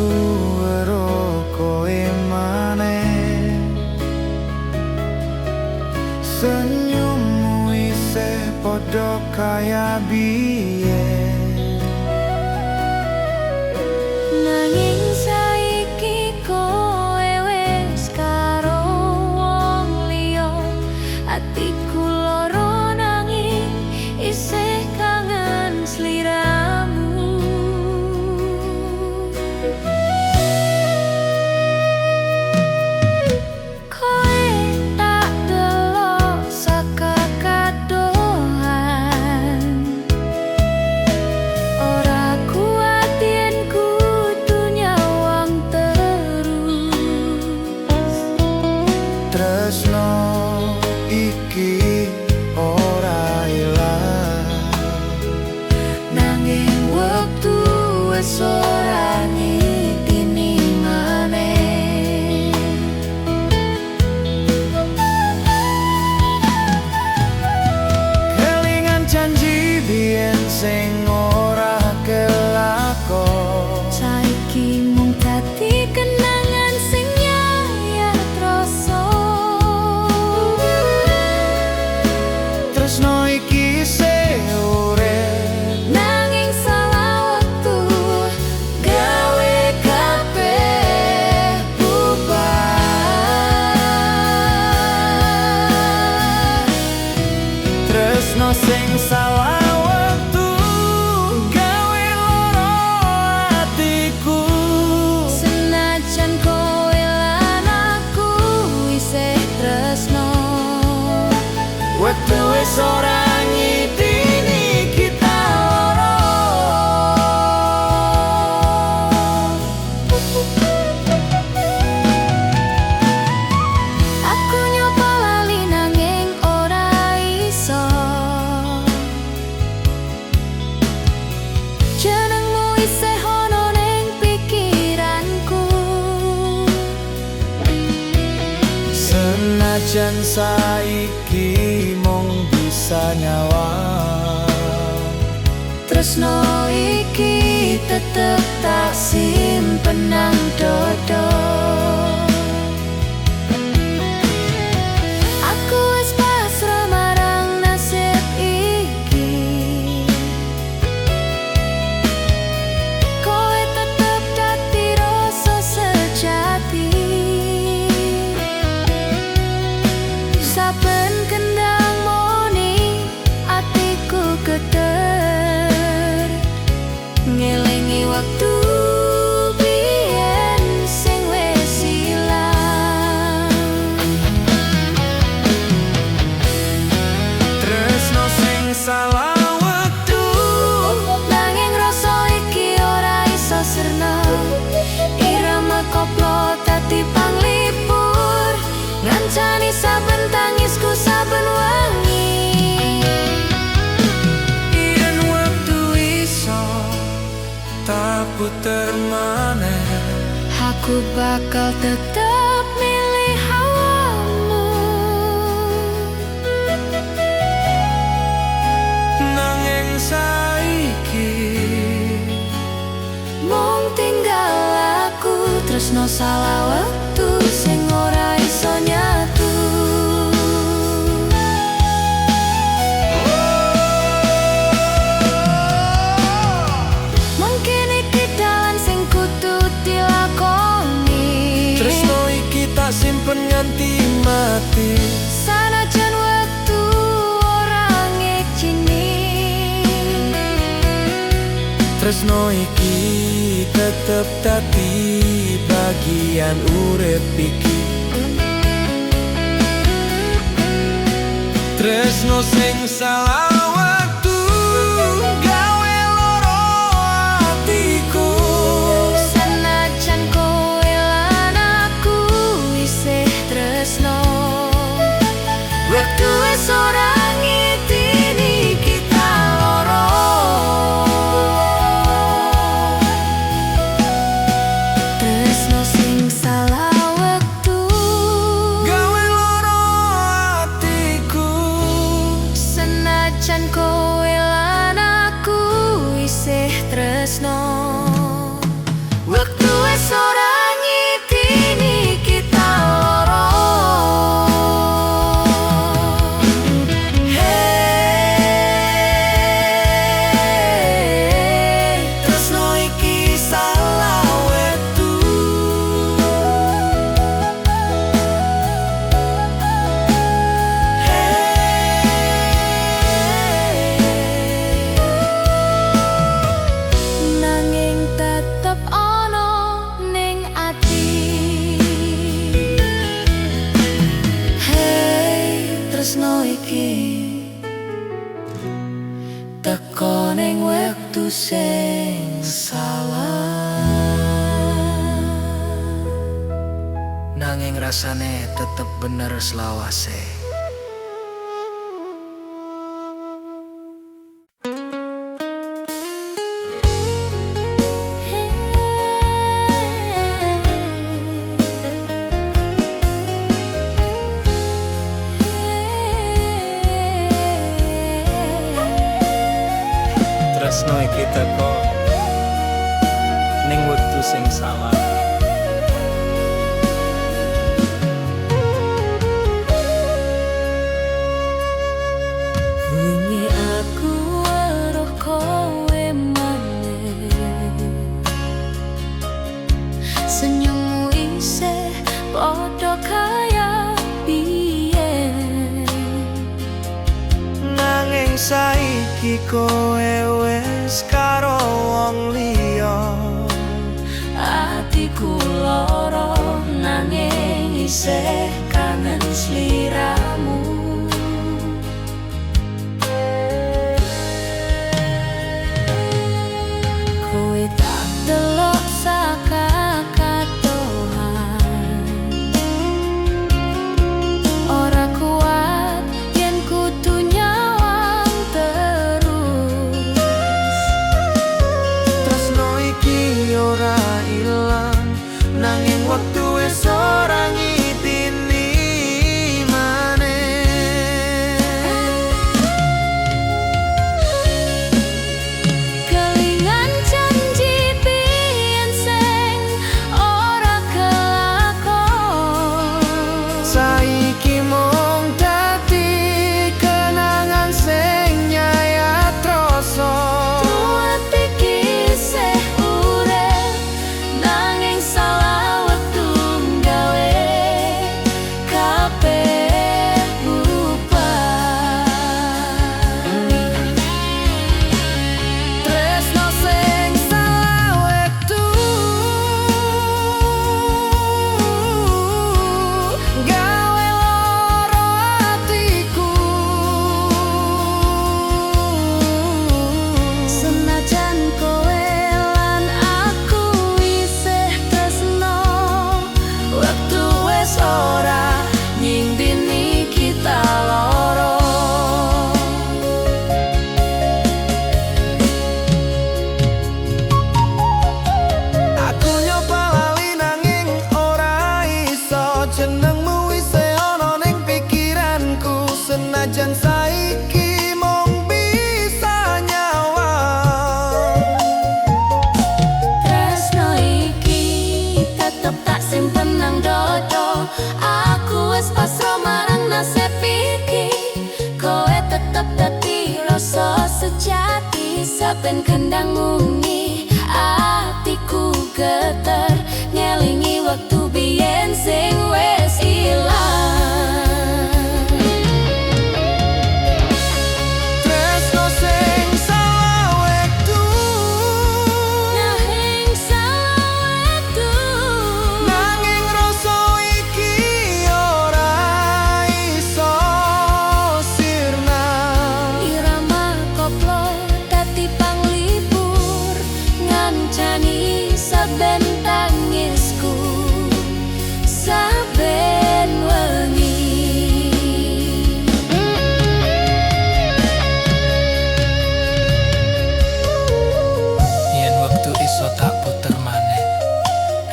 Aku weruh kowe maneh. Senyummu isih padha kaya biyen. Nanging saiki kowe wis karo wong liya. Atiku lara nanging isih kangen sliramu. Kowe tak delok saka kadohan. Ora kuat yen kudu nyawang terus. Tresno iki ora ilang. Nanging wektu wis ora ngitini maneh. Kelingan janji biyen sing ora kelakon. Saiki mung dadi kenangan sing nyayat rasa. Tresno iki isih urip. Nanging salah wektu gawe kabeh bubar. Tresno sing salah wektu gawe lara atiku. Senajan kowe lan aku isih tresno. Wektu wis ora ngitini kita loro. Aku nyoba lali nanging ora iso. Jenengmu isih ono ning pikiranku. Senajan saiki mung bisa nyawang. Tresno iki tetep tak simpen nang dodo. Aku wis pasrah marang nasib iki. Kowe tetep dadi rasa sejati. Saben kendang muni atiku geter. Ngelingi waktu biyen sing wis ilang. Tresno sing salah wektu. Nanging rasa iki ora iso sirna. Irama koplo dadi panglipur. Ngancani saben tangisku saben wengi. Yen wektu iso tak puter maneh. Aku bakal tetep milih awakmu. Nanging saiki Mung tinggal aku tresno salah wektu sing ora iso nyatu. Mungkin iki dalan sing kudu dilakoni. Tresno iki tak simpen nganti mati. Sanajan wektu ora ngijini. Tresno iki tetep dadi bagian urip iki. Tresno sing salah wektu gawe loro atiku. Senajan kowe lan aku isih tresno. Wektu wis ora ngitini kita loro. Tresno sing salah wektu Gawe loro atiku. Senajan kowe lan aku isih tresno. Wektu wis sing salah. Nanging rasane tetep bener selawase. Tresno iki teko ning wektu sing salah. Wingi aku weruh kowe maneh. Senyummu isih padha kaya biyen. Nanging saiki kowe wis karo wong liya. Atiku lara nanging isih kangen sliramu. Kowe tak delok saka kadohan. Ora kuat yen kudu nyawang terus. Tresno iki ora ilang, nanging wektu wis ora ngitini maneh. Kelingan janji biyen sing ora kelakon. Saiki mung dadi kenangan sing nyayat rasa. Truwet iki isih urip nanging salah wektu nggawe kabeh bubar. Tresno sing salah wektu gawe lara atiku. Senajan kowe lan aku isih tresno, wektu wis ora nyindini kita loro. Aku nyoba lali nanging ora iso. Jenengmu isih ana ning pikiranku, senajan saiki mung bisa nyawang. Tresno iki tetep tak simpen nang dodo. Aku wis pasrah marang nasib iki. Kowe tetep dadi rasa sejati. Saben kendang muni atiku geter ngelingi wektu biyen sing wis ilang. Tresno sing salah wektu, Nanging salah wektu. nanging rasa iki ora iso sirna. Irama koplo dadi panglipur ngancani saben tangisku saben wengi. Yen wektu iso tak puter maneh,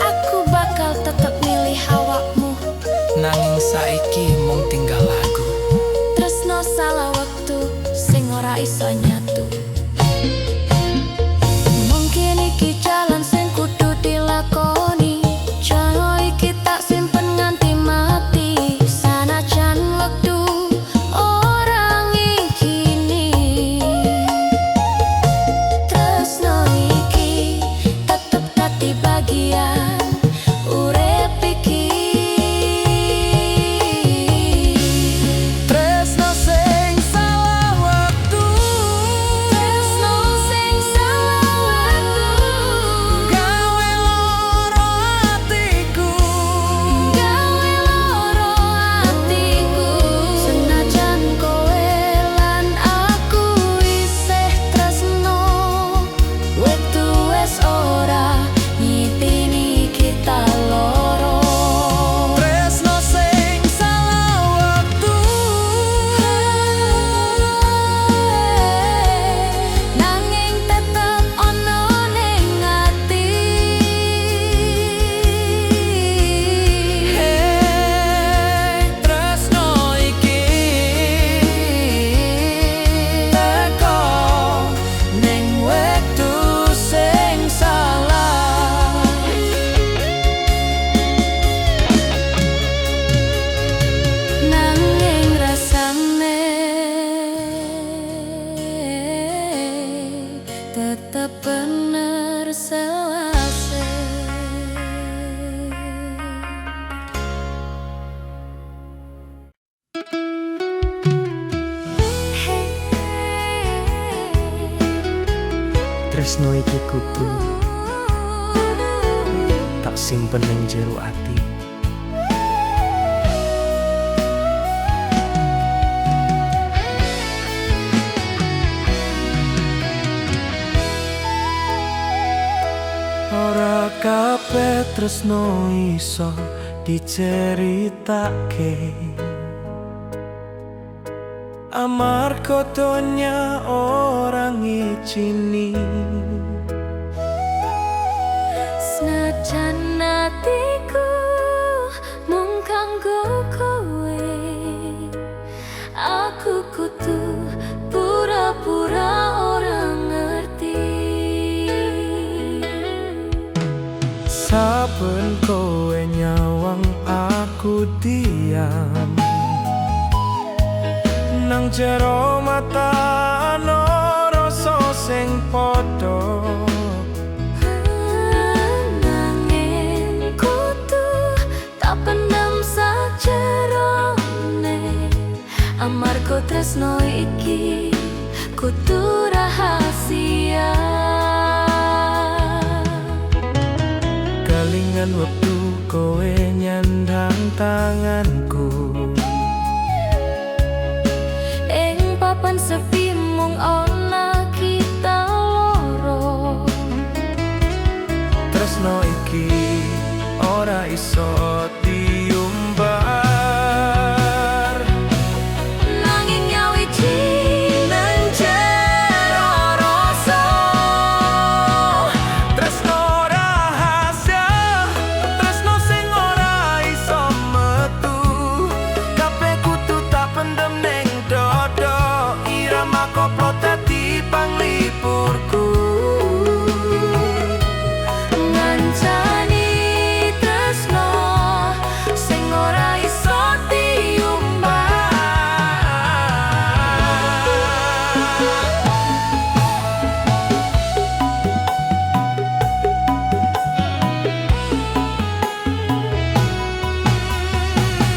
Aku bakal tetep milih awakmu. nanging saiki mung tinggal lagu. Tresno salah wektu sing ora iso nyatu. Mungkin iki jalan sing kudu dilakoni. Jono iki tak simpen nganti mati. Sanajan wektu ora ngikini. Tresno iki tetep dadi bagian urip iki. Tresno sing salah wektu. iki kudu tak simpen ning jero ati. Ora kabeh tresno iso diceritake, amarga donya ora ngijini. Senajan atiku mung kanggo kowe, aku kudu pura-pura ora ngerti. Saben kowe nyawang aku diam, nang jero mata ana rasa sing padha. Nanging kudu tak pendem sajerone, amarga tresno iki kudu rahasia. Kelingan wektu kowe nyandang tanganku, Ing papan sepi mung ana kita loro. Tresno iki ora iso diumbar. Nanging nyawiji Nang jero rasa, tresno rahasia, tresno sing ora iso metu. Kabeh kudu tak pendem ning dada, irama koplo dadi panglipurku. Ngancani tresno sing ora iso diumbar.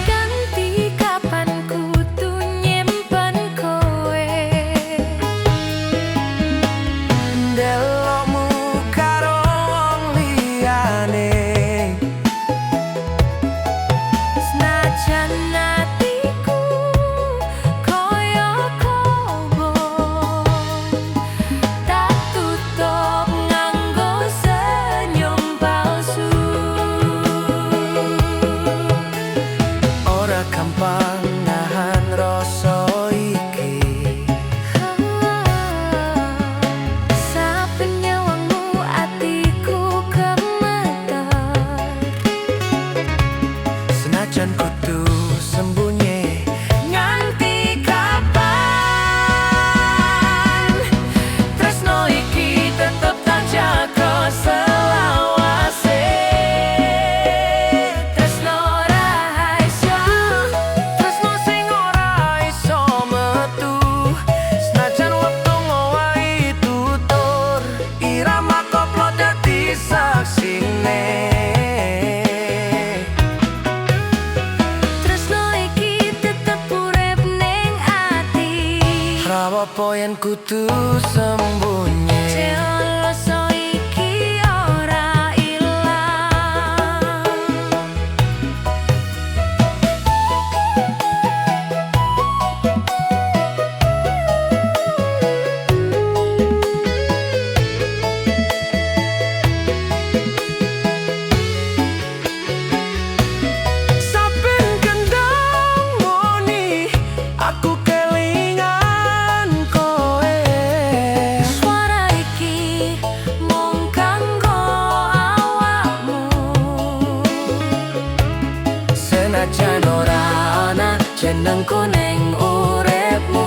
Ganti kapan kudu nyimpen kowe, Ndelokmu karo wong liyane, senajan atiku kaya kobong, tak tutup nganggo senyum palsu. Ora gampang nahan rasa iki. Saben nyawangmu atiku gemeter. Senajan kudu sembunyi, nganti kapan tresno iki tetep tak jaga selawase. Tresno rahasia, Tresno sing ora iso metu, senajan wektu ngowahi tutur, irama koplo dadi saksine. Tresno iki tetep urip ning ati. Ra apa yen kudu sembunyi. Rasa iki ora ilang. Saben kendang muni, aku kelingan kowe. Suara iki mung kanggo awakmu. Senajan ora ana Jenengku ning uripmu.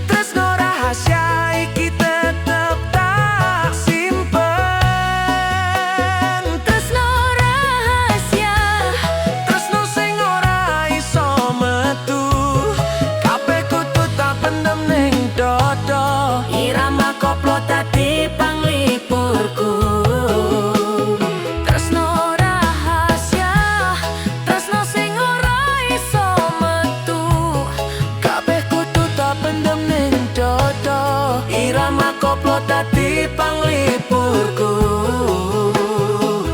Tresno rahasia iki tetep tak simpen. Tresno rahasia, Tresno sing ora iso metu, kabeh kudu tak pendem ning dada, irama koplo dadi panglipurku. Tresno rahasia, tresno sing ora koplo dadi panglipurku.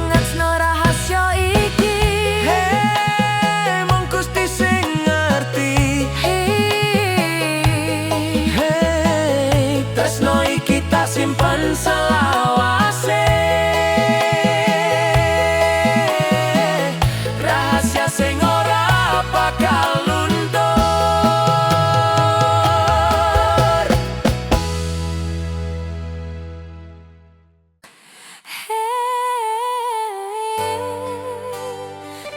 Ngetno rahasya iki. Hei, mung Gusti sing ngerti. Hei. Hei, tresno iki tak simpen selawase. Rahasia sing ora bakal luntur. Hei,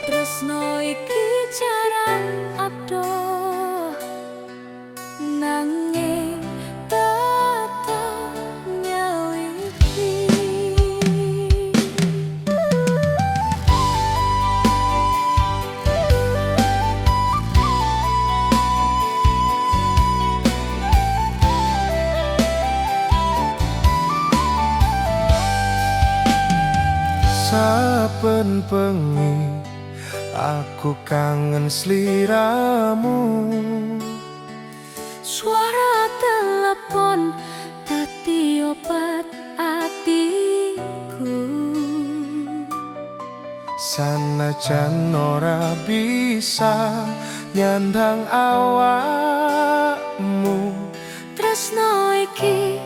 tresno iki jarak adoh, nanging tetep nyawiji. Saben bengi aku kangen sliramu. Suara telepon dadi obat atiku. Sanajan ora bisa nyandang awakmu, Tresno iki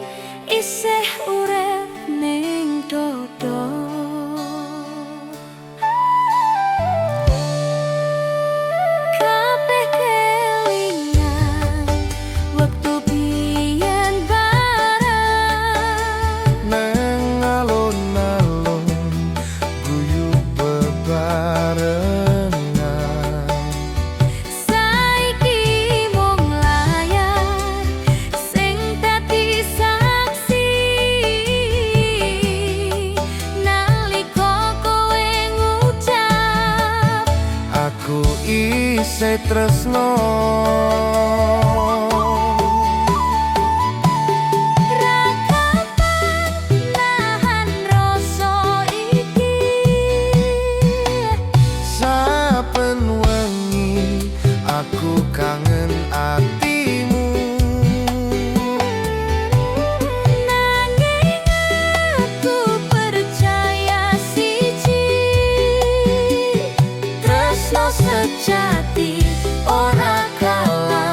isih urip ning dodo. Kabeh kelingan wektu biyen bareng. Neng alun-alun guyu bebarengan. Saiki mung layar sing dadi saksi nalika kowe ngucap Aku isih tresno. Ra gampang nahan rasa iki. Saben wengi aku kangen atimu. Nanging aku percaya siji, tresno sejati ora kalah.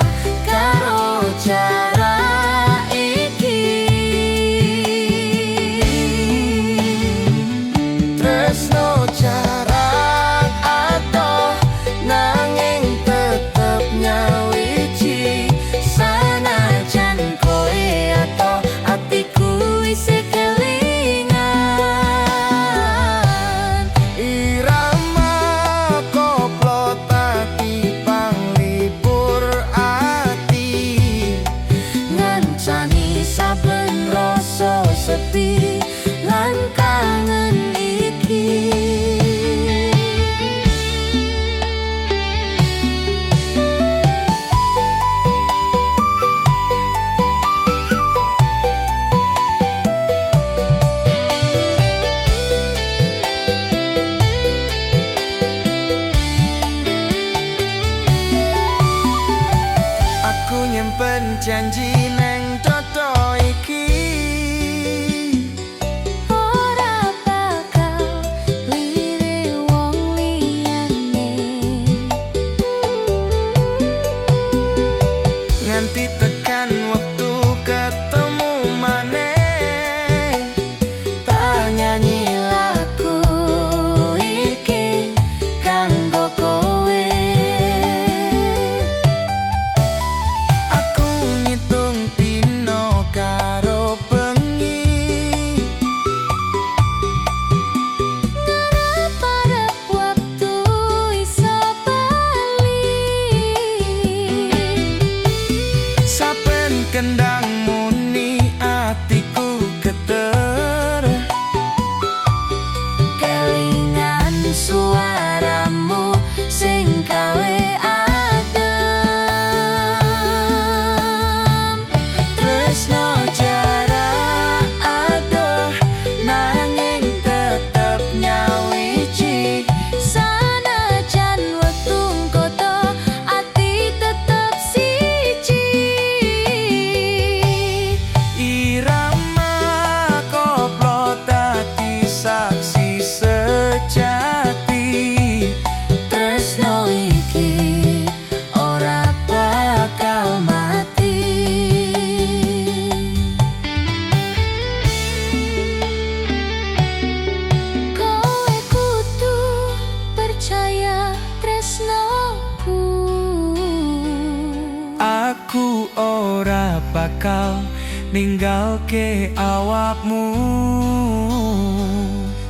bakal ninggalke awakmu.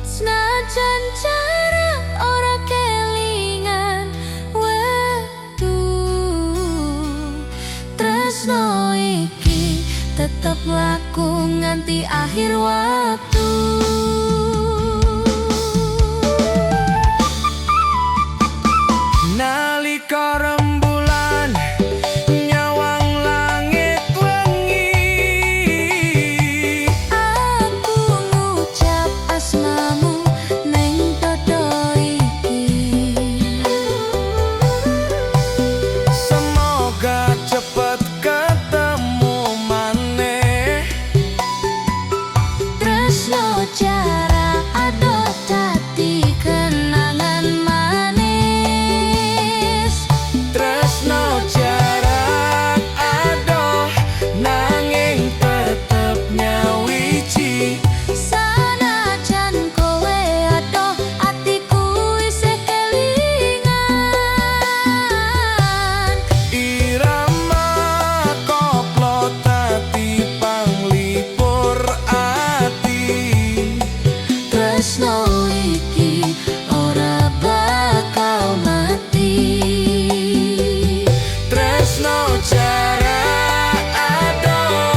Senajan jarak ora kelingan wektu, tresno iki tetep laku nganti akhir waktu. Nalika rembulan nyawang langit wengi, Aku ngucap asmamu neng dodo iki. Semoga cepet ketemu maneh. Tresno jarak adoh dadi kenangan manis. Tresno jarak adoh nanging tetep nyawiji. Sanajan kowe adoh atiku isih kelingan. Irama koplo dadi panglipur ati. Tresno iki ora bakal mati. Tresno jarak adoh.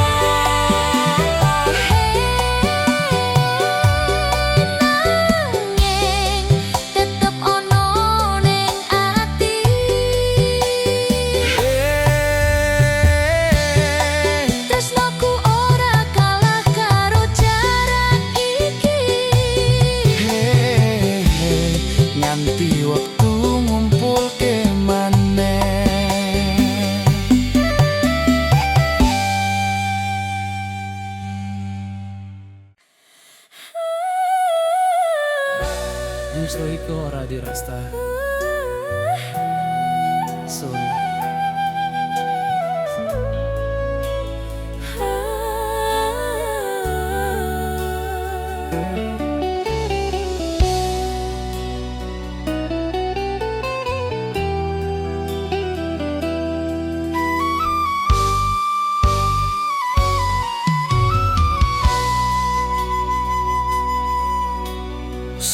Nanging tetep ono ning ati. Tresnoku ora kalah karo jarak iki. Nganti wektu ngumpulke maneh. Tresno iku ora dirasta. Sun.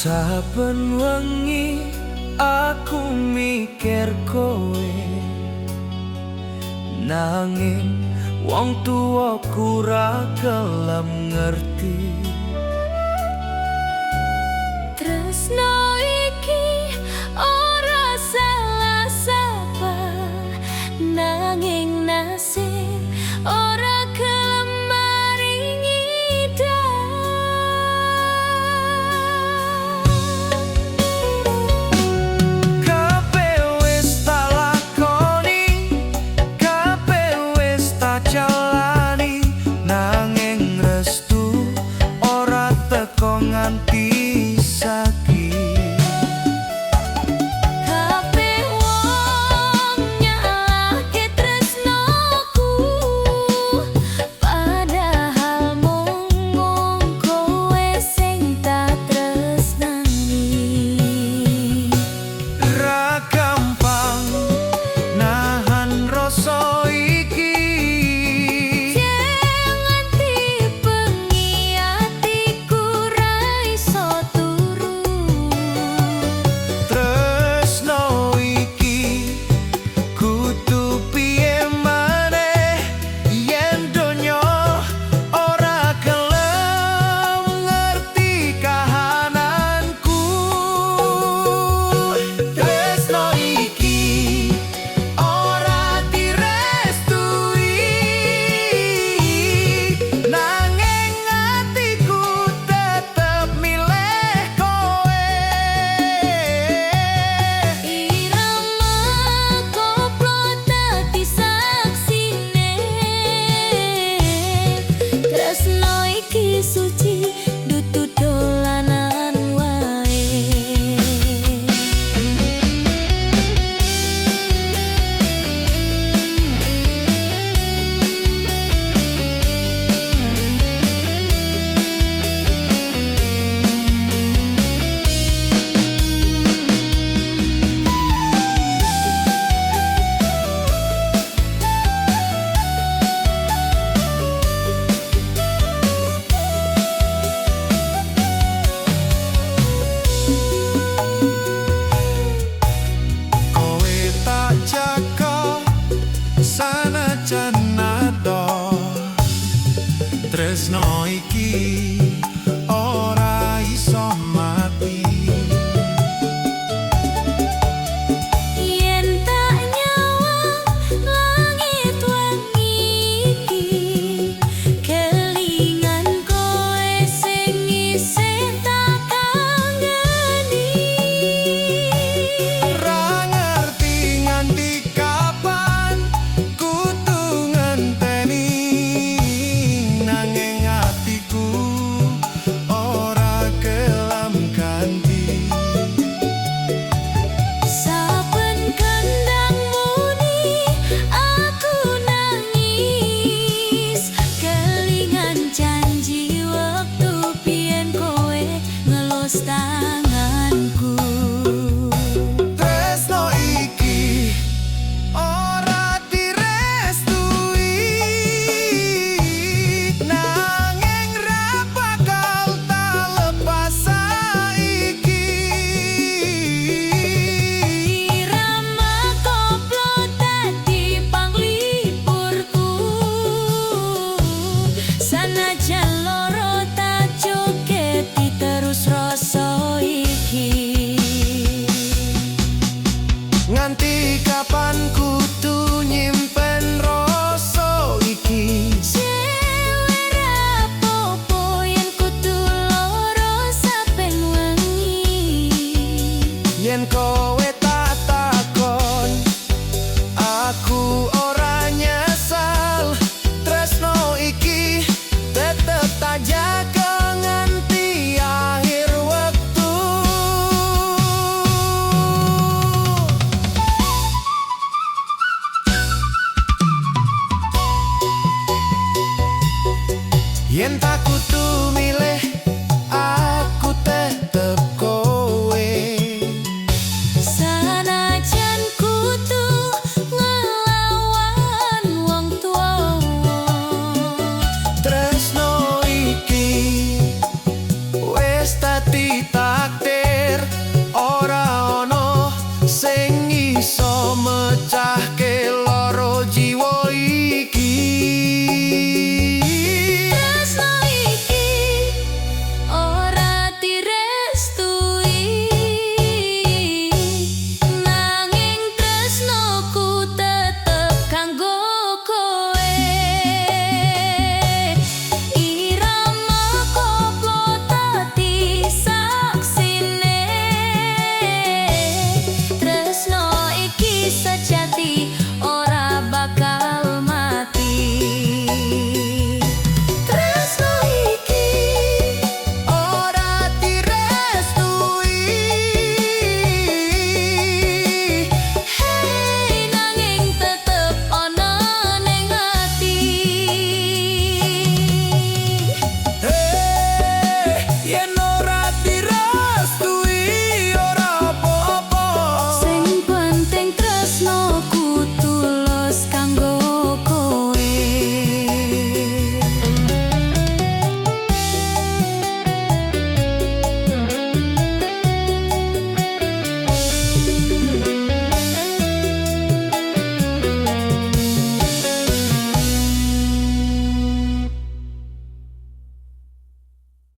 Saben wengi aku mikir kowe, nanging wong tuwaku ra gelem ngerti. Tresno iki ora salah sapa, nanging nasib ora gelem maringi Kabeh wis tak lakoni, kabeh wis tak jalani, nanging restu ora teko nganti saiki. Kabeh wong nyalahke tresnoku, padahal mung kowe sing tak tresnani. Ra gampang nahan rasa iki. Yen nganti bengi atiku ra iso pisan.